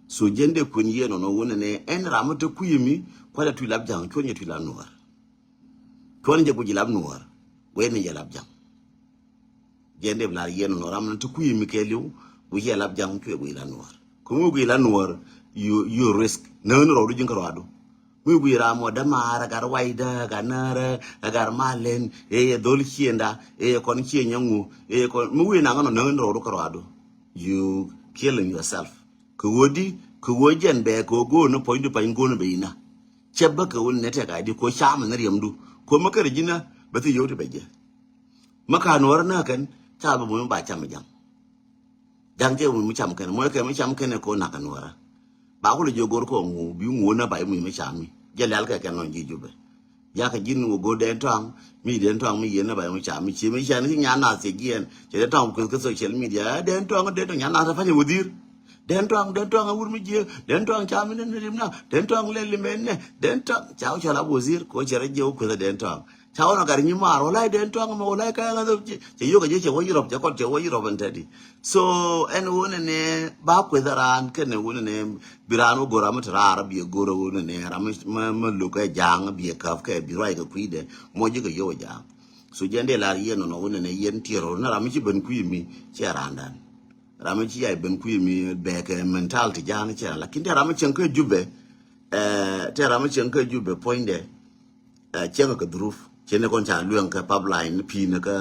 So jɛn dee kuën yɛ nɔnɔ wunɛ nɛ ɛn ram mi te kui̱ mi kualɛ tui̱ lap ja̱ŋ cuɔn yɛ tui̱ lap nuɔɔr. Cuɔn jɛ guic lap nuɔɔr. Guic ni yɛ lap ja̱ŋ. Jɛn dee bi lar yɛ nɔnɔ ram mi te kui̱ mi kɛɛliw guic yɛ lap ja̱ŋ cuɛ guic lap nuɔɔr. Kä mi guic lap nuɔɔr, you, you risk. Näk ni rɔɔdu ji̱n kä rɔɔdu. Mi wi̱i̱ ram mɔ dämaar, ɛ gat waydä, ɛ gat näärä, ɛ gat malɛn, ɛ yɛ dhol ciënda, ɛ yɛ kɔn ciëny ɛŋu, ɛ yɛ kɔn, mi wi̱i̱ naŋ nɔ näk ni rɔɔdu kä rɔɔdu. You killing yourself. Kɛ ɣöö di, kɛ ɣöö jɛn bɛ, kɛ ɣöö go̱o̱n ni puɔ̱nydu pany go̱o̱n bɛ inä. Cɛ bä kɛ ɣöö ni nɛ tɛk a di, kɛ ɣöö cam ni riɛmdu. Kɛ ɣöö mi kärɛ ji̱n ɛ, bɛ thi yio̱w ti bɛ jɛ. Mi ka nuɔ̱ɔ̱rä näk kɛn, ca bɛ moc mi ba cam ɛ ja̱ŋ. Ja̱ŋ cɛ wi̱i̱ mi cam kɛn, mɔc kɛ mi cam kɛn ɛ ko̱ nak kɛ nuɔ̱ɔ̱rä. Ba kulɛ jiök go̱r kɛ ŋu, bi ŋu nä ba i̱ muc mi cam mi. Jɛ lɛl kɛ kɛn lɔny ji̱ Jubɛ. Jakɛ ji̱n wä go̱r Dɛn Tɔaŋ, mi Dɛn Tɔaŋ mi yieen nä ba i̱ mi cam mi. Ci mi cam ni ci nyan nath cɛ jiɛɛn, cɛ Dɛn Tɔaŋ kueth kä social media. Ɛ Dɛn Tɔaŋ, Dɛn Tɔaŋ nyan nath ɛ pa̱nyɛ wä dhi̱i̱r. Dɛn Tɔaŋ, Dɛn Tɔaŋ ɛ wur mi jiee, Dɛn Tɔaŋ cam mi nɛ ni rim na, Dɛn Tɔaŋ lɛl imɛn nɛ, Dɛn Tɔaŋ ca wä cɔl a wä dhi̱i̱r, kɛ wä cɛ rɔ jiɛ wä kueth ɛ Dɛn Tɔaŋ. Ca wä na gat nyi maar, wä la̱c Dɛn Tɔaŋ mɛ, wä la̱c kɛ ɣän dhop cɛ, cɛ yio̱k a jiɛ cɛ wä Europe, cɛ kɔn cɛ wä Europe ɛn tɛdi. So ɛn wä nɛnɛ ba kueth a raan, kɛn wä nɛnɛ bi raan wä go̱r ram mi te raar, bi go̱r wä nɛnɛ ram mi, mi, mi lo̱k kɛ ja̱a̱ŋ, bi käp kɛ, bi ruac kɛ kui̱dɛ, mɔ ji̱ kɛ yio̱k a ja̱a̱ŋ. So jɛn dee lar yɛn nɔnɔ wä nɛnɛ yɛn tiɛɛr wä, ni ram mi ci ben kui̱ mi, cɛ raandan. Ram mi ci yac ben kui̱ mi, bɛ kɛ mentality ja̱a̱ŋ cɛ raan. Lakin te ram mi cieŋ kä Jubɛ, ɛ, te ram mi cieŋ kä Jubɛ puɔ̱nydɛ, ɛ, cieŋ kɛ dhuruf, Cɛ ni kɔn ca lueŋ kɛ pipeline ni pi̱i̱n kɛ,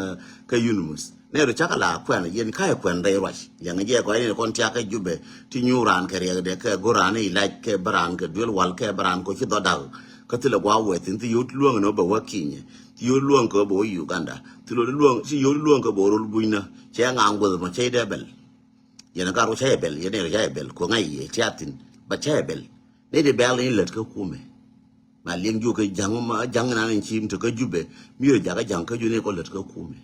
kɛ Yunus. Nɛ ru cakɛ la kuɛn, yɛn ka yɛ kuɛn rɛy ruac. Liɛŋ jɛ kɔn yɛn kɔn tiak kɛ Jubɛ, ti nyuur raan kɛ riɛk dɛ, kɛ go̱r raan i̱ lac, kɛ bä raan kɛ duel wal, kɛ bä raan kɛ ci dhɔ dak. Kä thilɛ gua wɛ thin, thi yot lueŋ ni bɛ wä Kinyɛ. Thi yot lueŋ kɛ bɛ wä Uganda. Thi yot lueŋ, thi yot lueŋ kɛ bɛ wä rol bunyna. Cɛ ŋaŋ guɔth mɔ cɛ dɛ bɛl. Yɛn gat wä cä yɛ bɛl, yɛn ɛ cä yɛ bɛl, kuɛ ŋa̱c yɛ tiat thin, ba cä yɛ bɛl. Ni di bɛl ni lät kä kumɛ. Ma liɛŋ juɔk kɛ ja̱ŋ ma, ja̱ŋ nan in cim te kä Jubɛ, mi rɛ jakä ja̱ŋ kä Jubɛ ni kɔ lät kä kumɛ.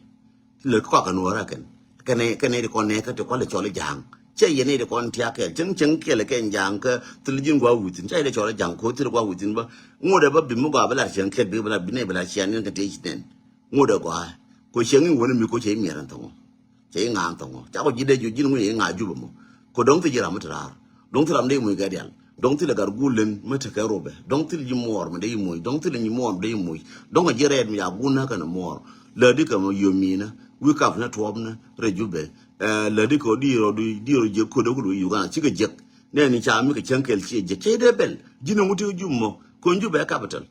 Lät kɔak kɛ nuɔrä kɛn. Kɛn, kɛn ni di kɔn nɛ kä te kɔl cɔl ja̱ŋ. Cɛ yɛn ni di kɔn tiak kɛl, cäŋ cäŋ kɛl kɛn ja̱ŋ kä thil ji̱n gua within, cɛ yɛn di cɔl ja̱ŋ ko thil gua within ba. Ŋot ɛ ba bi mi gua bɛ lar cäŋ kɛl bi bɛ lar bi nɛ bɛ lar cian ni kɛ te ci nɛn. Ŋot ɛ gua. Ko cäŋ in wä ni mi ko cɛ imiɛr in thɔŋɔ. Cɛ iŋa̱a̱n thɔŋɔ. Ca kɔ ji̱ dee ji̱ ji̱n ŋuc iŋa̱a̱ Jubɛ mɔ. Kɔ dɔ̱ŋ thi ji̱ ram mi te raar. Dɔ̱ŋ thi ram dee moc kɛ dial. Dɔ̱ŋ thi lɛ gat guul len mi te kɛ Rubɛ. Dɔ̱ŋ thi lɛ ji̱ muɔɔr mi dee moc. Dɔ̱ŋ thi lɛ ji̱ muɔɔr mi dee moc. Dɔ̱ŋ a ji̱ rɛɛt mi ca guul nä kɛn muɔɔr. Läätdi kɛ mɔ yio̱mi̱nä. Wi̱i̱ kap ni tuɔɔpni rɛy Jubɛ. Ɛ, läätdi kɛ di̱i̱r rɔ, di̱i̱r rɔ jiäk ko̱dɛ ku luɔc Uganda. Cikɛ jiäk. Nɛɛni ca mi kɛ cäŋ kɛl ciɛ jiäk. Cɛ dee bɛl. Ji̱n ɛŋu ti Jubɛ mɔ. Kɔn Jubɛ ɛ capital.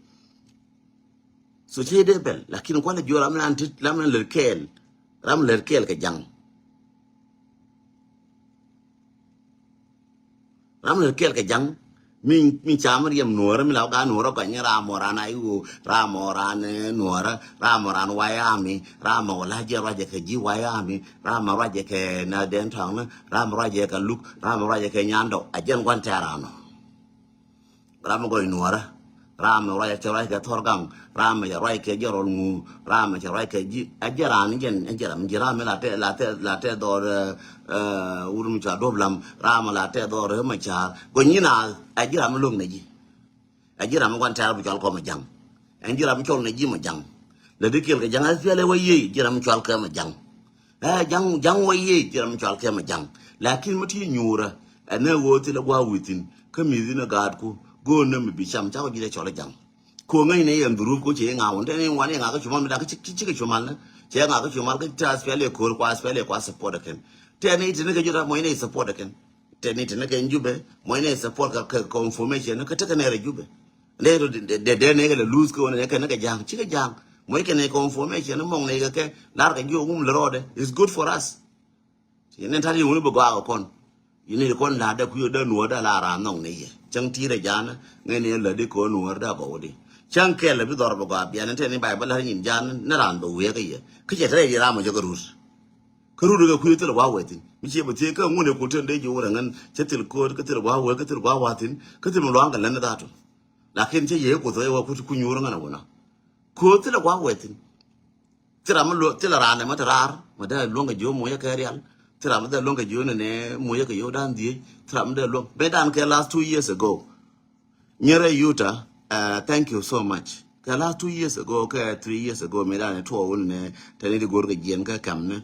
So cɛ dee bɛl, lakin kualɛ jiɔ ram nan tit, ram nan lät kɛɛl, ram lät kɛɛl kɛ ja̱ŋ. Ram lät kɛɛl kɛ ja̱ŋ, mi, mi cam riɛm nuɔrä, mi la gaa nuɔrä gɔny, ram mɔ ran a iwo, ram mɔ ran, eh, nuɔrä, ram mɔ ran wayami, ram mɔ la jɛ ruacɛ kɛ ji̱ wayami, ram mɔ ruacɛ kɛ na den tɔŋni, ram mɔ ruacɛ kɛ luk, ram mɔ ruacɛ kɛ nyandɔ, a jɛn guan tɛ ran nɔ. Ram mi gɔy nuɔrä. Ram mi ruac cɛ ruac kɛ thɔr gaŋ. Ram mi cɛ ruac kɛ jɛ rɔl ŋu. Ram mi cɛ ruac kɛ ji̱. Ɛ jɛ ran jɛn, ɛ jɛ ram ji̱ ram mi la tɛ, la tɛ, la tɛ dhɔr, eh, eh, wur mi cua duɔp lam. Ram mi la tɛ dhɔr, eh, ma ca̱r. Gɔny nyin a, ɛ ji̱ ram mi lo̱ŋ nɛ ji̱. Ɛ ji̱ ram mi guan tɛr bi cɔl kɔ ma ja̱ŋ. Ɛ ji̱ ram mi cɔl nɛ ji̱ ma ja̱ŋ. Lɛ di kiɛl kɛ ja̱ŋ, ɛ piɛl ɛ wä yiey, ji̱ ram mi cɔl kɛ ma ja̱ŋ. Ɛ ja̱ŋ, ja̱ŋ wä yiey, ji̱ ram mi cɔal kɛ ma ja̱ŋ. Lakin mi ti nyuurä, ɛ nɛ ɣöö thilɛ gua̱a̱ wi̱thin, kä mi̱thi ni gaatku, go̱o̱n nä mi bi cam, cakɔ ji̱ dee cɔl ɛ ja̱ŋ. Ko̱ ŋäcnɛ yɛn dhurup ko̱ cɛ iŋa wun, tɛn iŋ wan iŋa kä cumal mi dak kä cikɛ cumal nä. Cɛ iŋa kä cumal kä tɛ aspiali ko̱r kua aspiali kua support ɛ kɛn. Tɛn i̱ tini kɛ jut ram mɔcnɛ i̱ support ɛ kɛn. Tɛn i̱ tini kɛ Jubɛ, mɔcnɛ i̱ support kɛ, kɛ, kɛ information, kä tekɛ nɛrɛ Jubɛ. Nɛ ro de, de, de nɛ kɛ lɛ lose kɛ wun nɛ kɛ nɛ kɛ ja̱ŋ, cikɛ ja̱ŋ. Mɔc kɛ nɛ kɛ information, mɔŋ nɛ kɛ kɛ, lar kɛ ji̱ wum lɛ rɔɔdɛ. It's good for us. Ci nɛ tat yɛ wun bɛ gɔaa kɛ kɔn. Yini kɔn la dɛ kui̱ dɛ nuɔ dɛ la ran nɔŋ nɛ yɛ. Cäŋ ti rɛ jan, ŋɛ ni la di kɔn nuɔ dɛ gɔw di. Cäŋ kɛl bi dhɔr bɛ gɔaa bian, tɛ ni bay bä la nyin jan, ni ran bɛ wiɛ kɛ yɛ. Kä cɛ tɛ yɛ ram mɔ jɛ kɛ rut. Kä rut kɛ kui̱ thil wa wɛ thin. Mi ci bɛ thiee kä ŋun ɛ kul tɛn dee ji̱ wurɛ ŋän, cɛ thil ko̱o̱t, kä thil wa wɛ, kä thil wa wa thin, kä thil mi luaŋ kɛ lɛn dhat. Lakin cɛ yɛ kul thil wa kut ku nyuur ŋän a wuna. Ko̱o̱t thilɛ gua̱a̱k wɛ thi̱n. Thil ram mi luɔ̱k, thilɛ raan ɛmɛ te raar mɛ dee luɔ̱ŋ kɛ ji̱ wä mucä kɛ rial. Thil ram mi dee luɔ̱ŋ kɛ ji̱ wä nɛnɛ mucä kɛ yio̱w da̱a̱n dhieec. Thil ram mi dee luɔ̱ŋ mëë da̱a̱n kɛ last two years ago. Nyerɛ Yuta, uh, thank you so much. Kɛ last two years ago, kɛ three years ago, mëë da̱a̱n ɛ tuɔɔk wä nɛnɛ tɛni di go̱r kɛ jiɛn kä kɛm ni,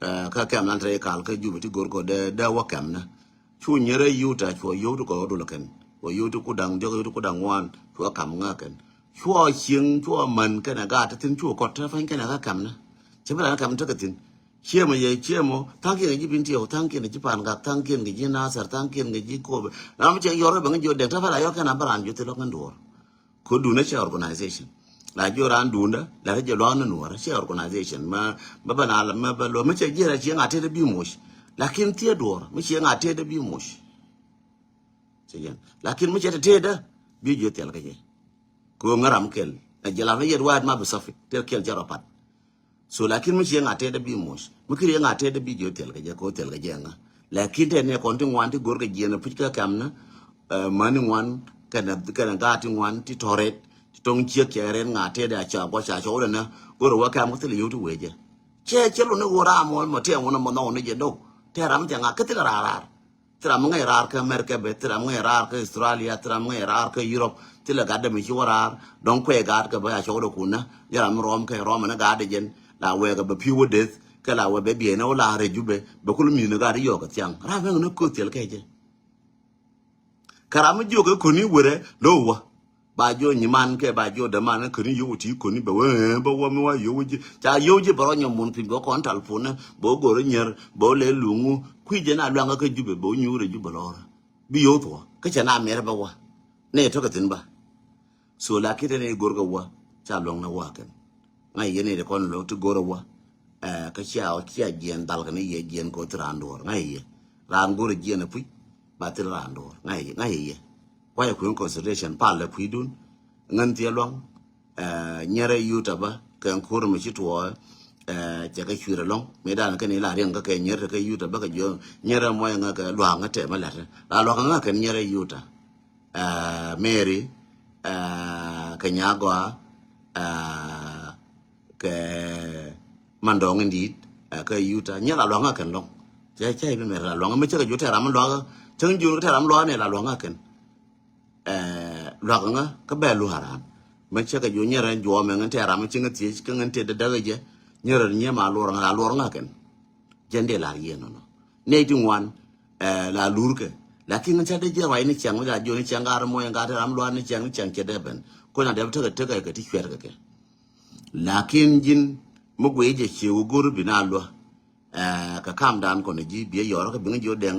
uh, kä kɛm nan te kal kä Jubɛ ti go̱r kɔ dee, dee wä kɛm ni. Cu nyerɛ Yuta cuɔ yio̱w ti kɔ dul kɛn. Cuɔ yio̱w ti kudaŋ diɔk yio̱w ti kudaŋ ŋuan. Cuɔ kam ŋa kɛn. Cuɔ cieŋ cuɔ män kɛnɛ gaat ti thin cu kɔt te pany kɛnɛ kä kam ni. Cɛ bi ran kam tekɛ thin. Ciemɔ yɛ ciemɔ thaŋkiɛn kɛ ji̱ bin tiɛw thaŋkiɛn kɛ ji̱ pan gak thaŋkiɛn kɛ ji̱ nasar thaŋkiɛn kɛ ji̱ kobe. Ram cɛ yɔr kɛ bɛ ŋä jiɔ dɛk te pal a yɔr kɛn a bä ran jiɔ thi lɔk ŋän duɔr. Ko dun a cɛ organization. La jiɔ ran dun da la te jɛ luaŋ ni nuɔr a cɛ organization. Ma, ma bä na la ma bä luɔ ma cɛ jiɛ ra cieŋ a tete bi moc. Lakin thiɛ duɔr ma cieŋ a tete bi moc. Cɛ jɛn. Lakin mi cɛ te tëëdä bi jiö thil kä jɛ. Kɛ ɣöö ŋäram kɛl ɛ jɛ lam ni yɛt wa̱a̱t ma bi sɔfi tëë kɛl cɛ rɔ pat. So lakin mi ciɛ ŋa̱ tëëdä bi moc mi kiri ŋa̱ tëëdä bi jiö thil kä jɛ kɛ ɣöö thil kä jɛ ŋä. Lakin tɛn ni kɔn ti ŋuan ti go̱r kɛ jiɛn ɛ puc kä kɛm ni, eh, mäni ŋuan kɛnɛ, kɛnɛ gaat ti ŋuan ti tɔ̱ rɛt ti to̱ŋ ciek cɛ rɛt ŋa̱ tëëdä a ca guɔ ca cɔwdɛ nä go̱r ɛ wä kɛm kä thil yio̱w ti wee jɛ. Cɛ cɛ lun ni ɣöö ram mɔ mɔ tɛm wun ɛ mɔ nhɔk ni jɛ do̱k tɛɛ ram cɛ ŋa̱ kä thil raar raar. Thil ram mi ŋäc raar kä America bɛ, thil ram mi ŋäc raar kä Australia, thil ram mi ŋäc raar kä Europe, thilɛ gat dee mi ci wä raar. Dɔ̱ŋ kuɛ gat kɛ bä a cɔwdɛ kun nä, jɛ ram mi rɔm kɛ rɔm ni gat dee jɛn, la wɛɛkɛ bɛ pi̱w wä deth, kɛ la wɛ bɛ biɛn ni wä la rɛc Jubɛ, bɛ kul mi̱th ni gat dee yɔɔk kɛ thiaŋ. Ram mi ŋäc ni köth thil kɛ jɛ. Kɛ ram mi jiök kɛ koni werɛ lo̱w wä. Ba jiɔ nyiman kɛ ba jiɔ däman koni yio̱w ti koni bɛ wee bä wä mi wa yio̱w ji̱. Ca yio̱w ji̱ bɛ rɔ nyɔm mun piny bɛ kɔn tal pun bɛ wä go̱r nyier bɛ wä lɛ luŋu. Kui̱ jɛ na luaŋä kä Jubɛ bɛ wä nyuurɛ Jubɛ lɔrä. Bi yio̱w thuɔ kä cɛ na mɛrɛ bä wä. Nɛ tɔkɛ thi̱n bä. So la ki̱tɛ ni go̱r kɛ wä ca luɔ̱ŋ na wä kɛn. Ŋa̱c yɛ ni ti kɔn lo̱k ti go̱r a wä. Kä cia cia jiɛn dhal kɛ ni yɛ jiɛn ko̱ thi raan duɔ̱ɔ̱r ŋa̱c yɛ. Raan go̱r a jiɛn a puc ba thil raan duɔ̱ɔ̱r ŋa̱c yɛ ŋa̱c yɛ. Kuayɛ kui̱n consideration pal lɛ kui̱dun. Ŋän thiɛ luaŋ. Nyɛrɛ yuta bä kɛ ko̱r mi ci tuɔɔ. Cɛ kɛ cuir alɔŋ mi dan kɛ ni la riɛŋ kä kɛ nyɛr kɛ yuta bä kɛ jiɔ nyɛrɛ muɔy ŋä kɛ luaŋ ŋä tɛmɛ lɛt la luaŋ ŋä kɛ nyɛrɛ yuta. Mary kɛ nyagɔa kɛ mandɔŋ in dit kɛ yuta nyɛ la luaŋ ŋä kɛn lɔŋ. Cɛ cɛ ibi mɛr la luaŋ mi cɛ kɛ ju tɛ ram luaŋ cɛ ju tɛ ram luaŋ ni la luaŋ ŋä kɛn. Luaŋ ŋä kä bɛ luaŋ ran mi cɛ kɛ ju nyɛ ran juɔ mɛ ŋä tɛ ram cɛ ŋä thiec kä ŋä tɛ dɛ dɛ jɛ nyɛ ran nyɛ ma luaŋ ŋä la luaŋ ŋä kɛn. Jɛn dee lar yie nɔnɔ. Nɛy ti ŋuan la lurkɛ. Lakin ŋa ca dee jiɛ ruac ni ciaŋ mi ca jiɔ ni ciaŋ gar muɔc gar te ram luaar ni ciaŋ ni ciaŋ cɛ dee ben. Kuɔn a dee bi tekɛ tekɛ kɛ ti cuɛt kɛ kɛ. Lakin ji̱n mi guiy jɛ cie wä go̱r bi na luä. Kɛ kam dan kɔn ji̱ biɛ yɔrɔ kɛ biŋ jiɔ dɛŋ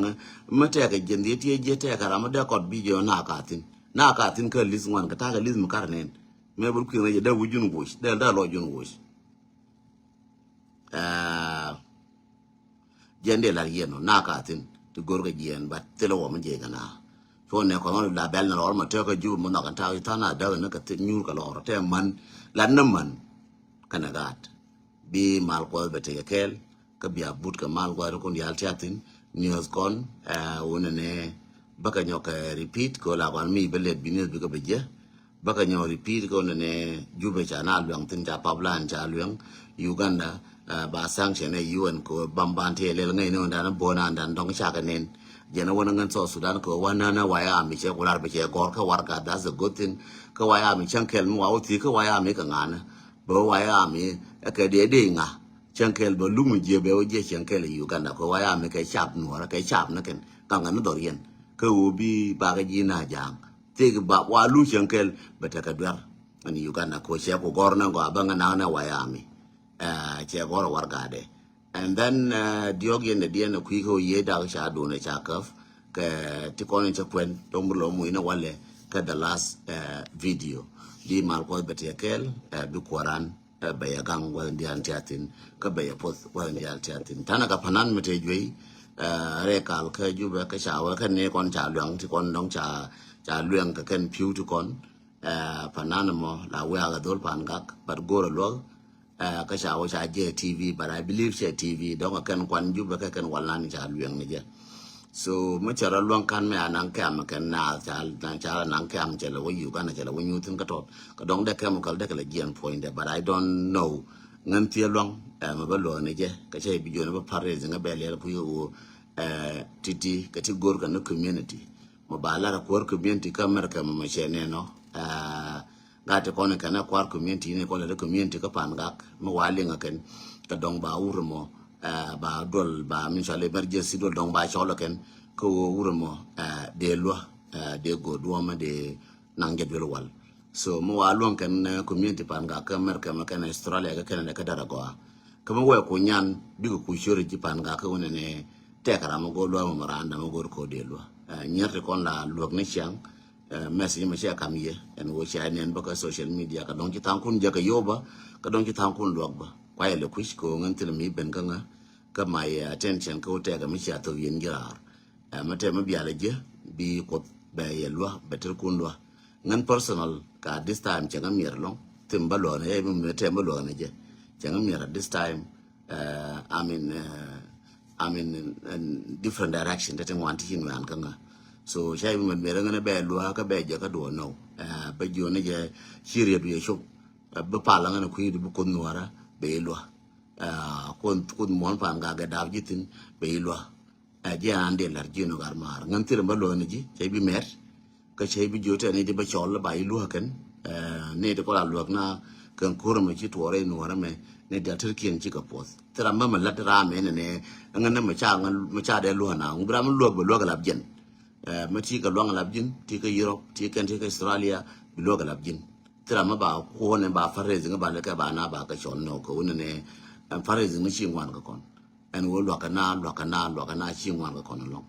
mi tɛkɛ jiɛn dhiet tiee jiɛ tɛkɛ ram mi dee kɔt bi jiɔ na ka thin na ka thin kä lis ŋuan kɛ takɛ lis mi kar nen. Mɛ bur kuiŋ rɛ jɛ dee wä jun woc dee dee lɔ jun woc. Jɛn dee lar yɛn nɔ na ka thin ti gor kɛ jiɛn bat thilɛ wɔ mi jiɛ kɛ na. Cuɔ nɛ kɔn la bɛl ni lɔr ma tɛk kɛ jup mi nhɔk kɛ tak than a däk ni kɛ nyur kɛ lɔr tɛ man lat ni man kɛnɛ gaat. Bi mal kuɔth bɛ tekɛ kɛl kä bia but kɛ mal kuɔth kun dial tia thin news kɔn wunɛ nɛ bäkɛ nyɔk kɛ repeat kɛ la kɔn mi bɛ lɛ bi news bikɛ bɛ jiɛ. Bäkɛ nyɔk repeat kɛ wunɛ nɛ Jubɛ ca na luɛŋ thin ca pipeline ca luɛŋ Uganda ba sanction ɛ U N kɛ bam ban tëë lɛl ŋäcni wundan bön andan dɔŋ cakɛ nen. Jɛn wun ŋän South Sudan kɛ wä nänä wayami cɛ kular bɛ cɛ gɔr kä warga that's a good thing. Kä wayami cäŋ kɛl mi wa wä thi kä wayami kɛ ŋanä bɛ wayami kɛ dee dee ŋa. Cäŋ kɛl bɛ lum jiɛ bɛ wä jiɛ cäŋ kɛl Uganda kɛ wayami kɛ cap nuɔrä kɛ cap ni kɛn kaŋ ŋän ni dhɔr yɛn. Kä wä bi bakɛ ji̱ na jaŋ thik ba wa lu cäŋ kɛl bɛ tekɛ duer. Ɛn Uganda ko cɛ ku gɔr na gɔa bä ŋa na na wayami. Cɛ gɔr war gadɛ. And then diɔk yɛn de diɛn ku ko ye dak ca dun ca kaf kɛ ti kɔn ca kwen dom lo mu ina wale kɛ the last video. Bi mal ko bɛ te kɛl bi kuaran bɛ ya gang wala dian tiatin kɛ bɛ ya poth wala dian tiatin tana ka panan mɛ te juei. Rɛ kal kɛ Jubɛ kɛ ca wä kɛ ne kɔn ca luɛŋ ti kɔn dɔŋ ca ca luɛŋ kɛ kɛn piu ti kɔn. Panan mɔ la wiak a dhol pan gak but gor a luak. Kä ca wä ca jɛ T V but I believe cɛ T V dɔŋ a kɛn kuan Jubɛ kɛ kɛn wal nan ca luɛŋ ni jɛ. So mi cɛ rɔ luäŋ kan mi a naŋ kɛm kɛn naath ca ca la naŋ kɛm cɛ lɛ wä Uganda cɛ lɛ wä nyuth thin kä tɔt kä dɔŋ dɛ chemical dɛ kɛ lɛ jiɛn puɔ̱ny dɛ but I don't know. Ŋän thiee luäŋ mɛ bä luäk ni jɛ kɛ cɛ bi juɔn bä parade ŋä bɛ lɛl kui̱ wä titi kɛ ti gor kɛ ni community. Mɛ ba lar a kuäär community kä America mɛ mɛ cɛ nɛnɔ. Gat ti kɔn kɛn a kuar community ni kɔn lɛ community kä pan gak mi wa liŋ a kɛn kɛ dɔŋ ba wur mɔ. Ba duɔl ba min cɔl emergency duɔl dɔŋ ba cɔl a kɛn kä wur mɔ. Dee luä dee go duɔmɛ dee naŋ jɛ duel wal. So mi wa luɔŋ kɛn community pan gak kä America mɛ kɛn Australia kä Canada kä dara gɔa. Kä mi wɛ ku nyan bikɛ ku cori ji̱ pan gak kä wunɛ ni tɛk ram mi go luä mɛ mɛ randa mi go ko dee luä. Nyier ti kɔn la luäk ni ciaŋ. Message mɛ cɛ kam yɛ ɛn wä cɛ nɛn bä kä social media kä dɔŋ ci thaŋ kun jɛ kä yoba kä dɔŋ ci thaŋ kun luak bä kuayɛ lɛ kui̱c kä ŋän thil mi ben kä ŋä. Kä my attention kä wä tɛk mi cia thok yen jirar. Mɛ tɛ mi bial jɛ bi kuoth bɛ yɛ lua bɛ ter kun lua. Ŋän personal ka this time cɛ ŋä miɛr lɔŋ thim bä luak ni jɛ mi tɛ mi luak ni jɛ cɛ ŋä miɛr this time. I mean, I mean, different direction tɛ ti ŋuan ti ci nuan kä ŋä. So cɛ bi mɛn mɛrɛ ŋä ni bɛ luaa kä bɛ jɛ kä duɔ nɔw. Bɛ jiɔ ni jɛ ci riet wiɛ cop. Bi pal ŋä ni kui̱ di bi kun nuara bɛ yi lua. Kun kun muɔn pan ga gɛ dap ji̱ thin bɛ yi lua. Jiɛ an di lar jiɛ nu gar maar ŋä thir bä lua ni ji̱ cɛ bi mɛr. Kä cɛ bi jiö tɛ ni di bä cɔl ba iluäk kɛn. Ni di kɔla luäk na kɛn kur mɛ ci tuɔrɛ in wärä mɛ ni di a ter kiɛn ci kɛ puɔth thira mɛ mɛ lat ram mɛ ni ni ŋä ni mɛ ca ŋä mɛ ca dɛ luäk na ŋu bi ram luäk bɛ luäk lap jɛn. Mɛ ti kɛ luäk lap jin ti kɛ Europe ti kɛn ti kɛ Australia bi luäk lap jin. Thira mɛ ba kuɔn ni ba fundraising ba lɛ kɛ ba na ba kɛ cɔl nɔ kɛ wuni ni fundraising ni ci ŋuan kɛ kɔn. Ɛn wä luakä na luakä na luakä na ci ŋuan kɛ kɔn alɔŋ.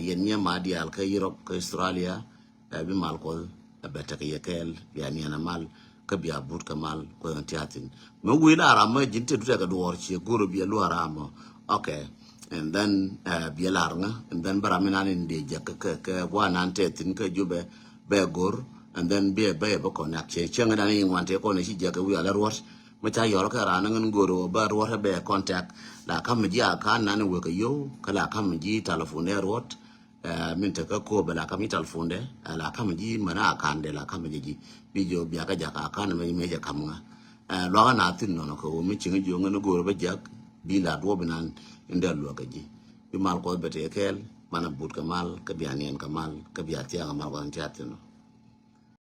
Yɛn nyɛ ma diaal kä Europe kä Australia. Bi mal kuɔth bɛ tekɛ yɛ kɛɛl bia niɛn a mal. kä bia but kɛ mal kuɛ ɣän tiathin. Mɛ wi̱i̱ la ram mɛ ji̱n te dutɛ kɛ duɔɔr ciɛ go̱r bia lua̱ ram mɔ. Okay. And then uh, bia lar ŋä and then bä ram mi nan in dee jɛ kɛ kɛ kɛ gua̱ nan te thin kɛ jubɛ bɛ go̱r. And then bia bɛ bä kɔn ak ciɛ ciɛ ŋä dan in wan te kɔn ci jɛ kɛ wi̱i̱ ala ruɔt. Mɛ ca yɔr kɛ ran ŋän go̱r wä bä ruɔt bɛ contact. La kam ji̱ a kan nan in wek kɛ yo̱w kä la kam ji̱ telephone dɛ ruɔt. Min te kä ko bɛ la kam ji̱ telephone dɛ la kam ji̱ mɛn a kan dɛ la kam ji̱ ji̱ bi ji̱ bia kä jak a kan mɛ mɛ jɛ kam ŋa. Luakä na thin nɔnɔ kɛ wä mi ciŋ ji̱ ŋä ni go̱o̱r bä jak bi la duɔp inan in dɛ luakä ji̱ bi mal kuɔth bɛ tëë kɛɛl banɛ but kɛ mal kä bia niɛn kɛ mal kä bia thiaŋ kɛ mal kuɔth in tiath thin nɔ.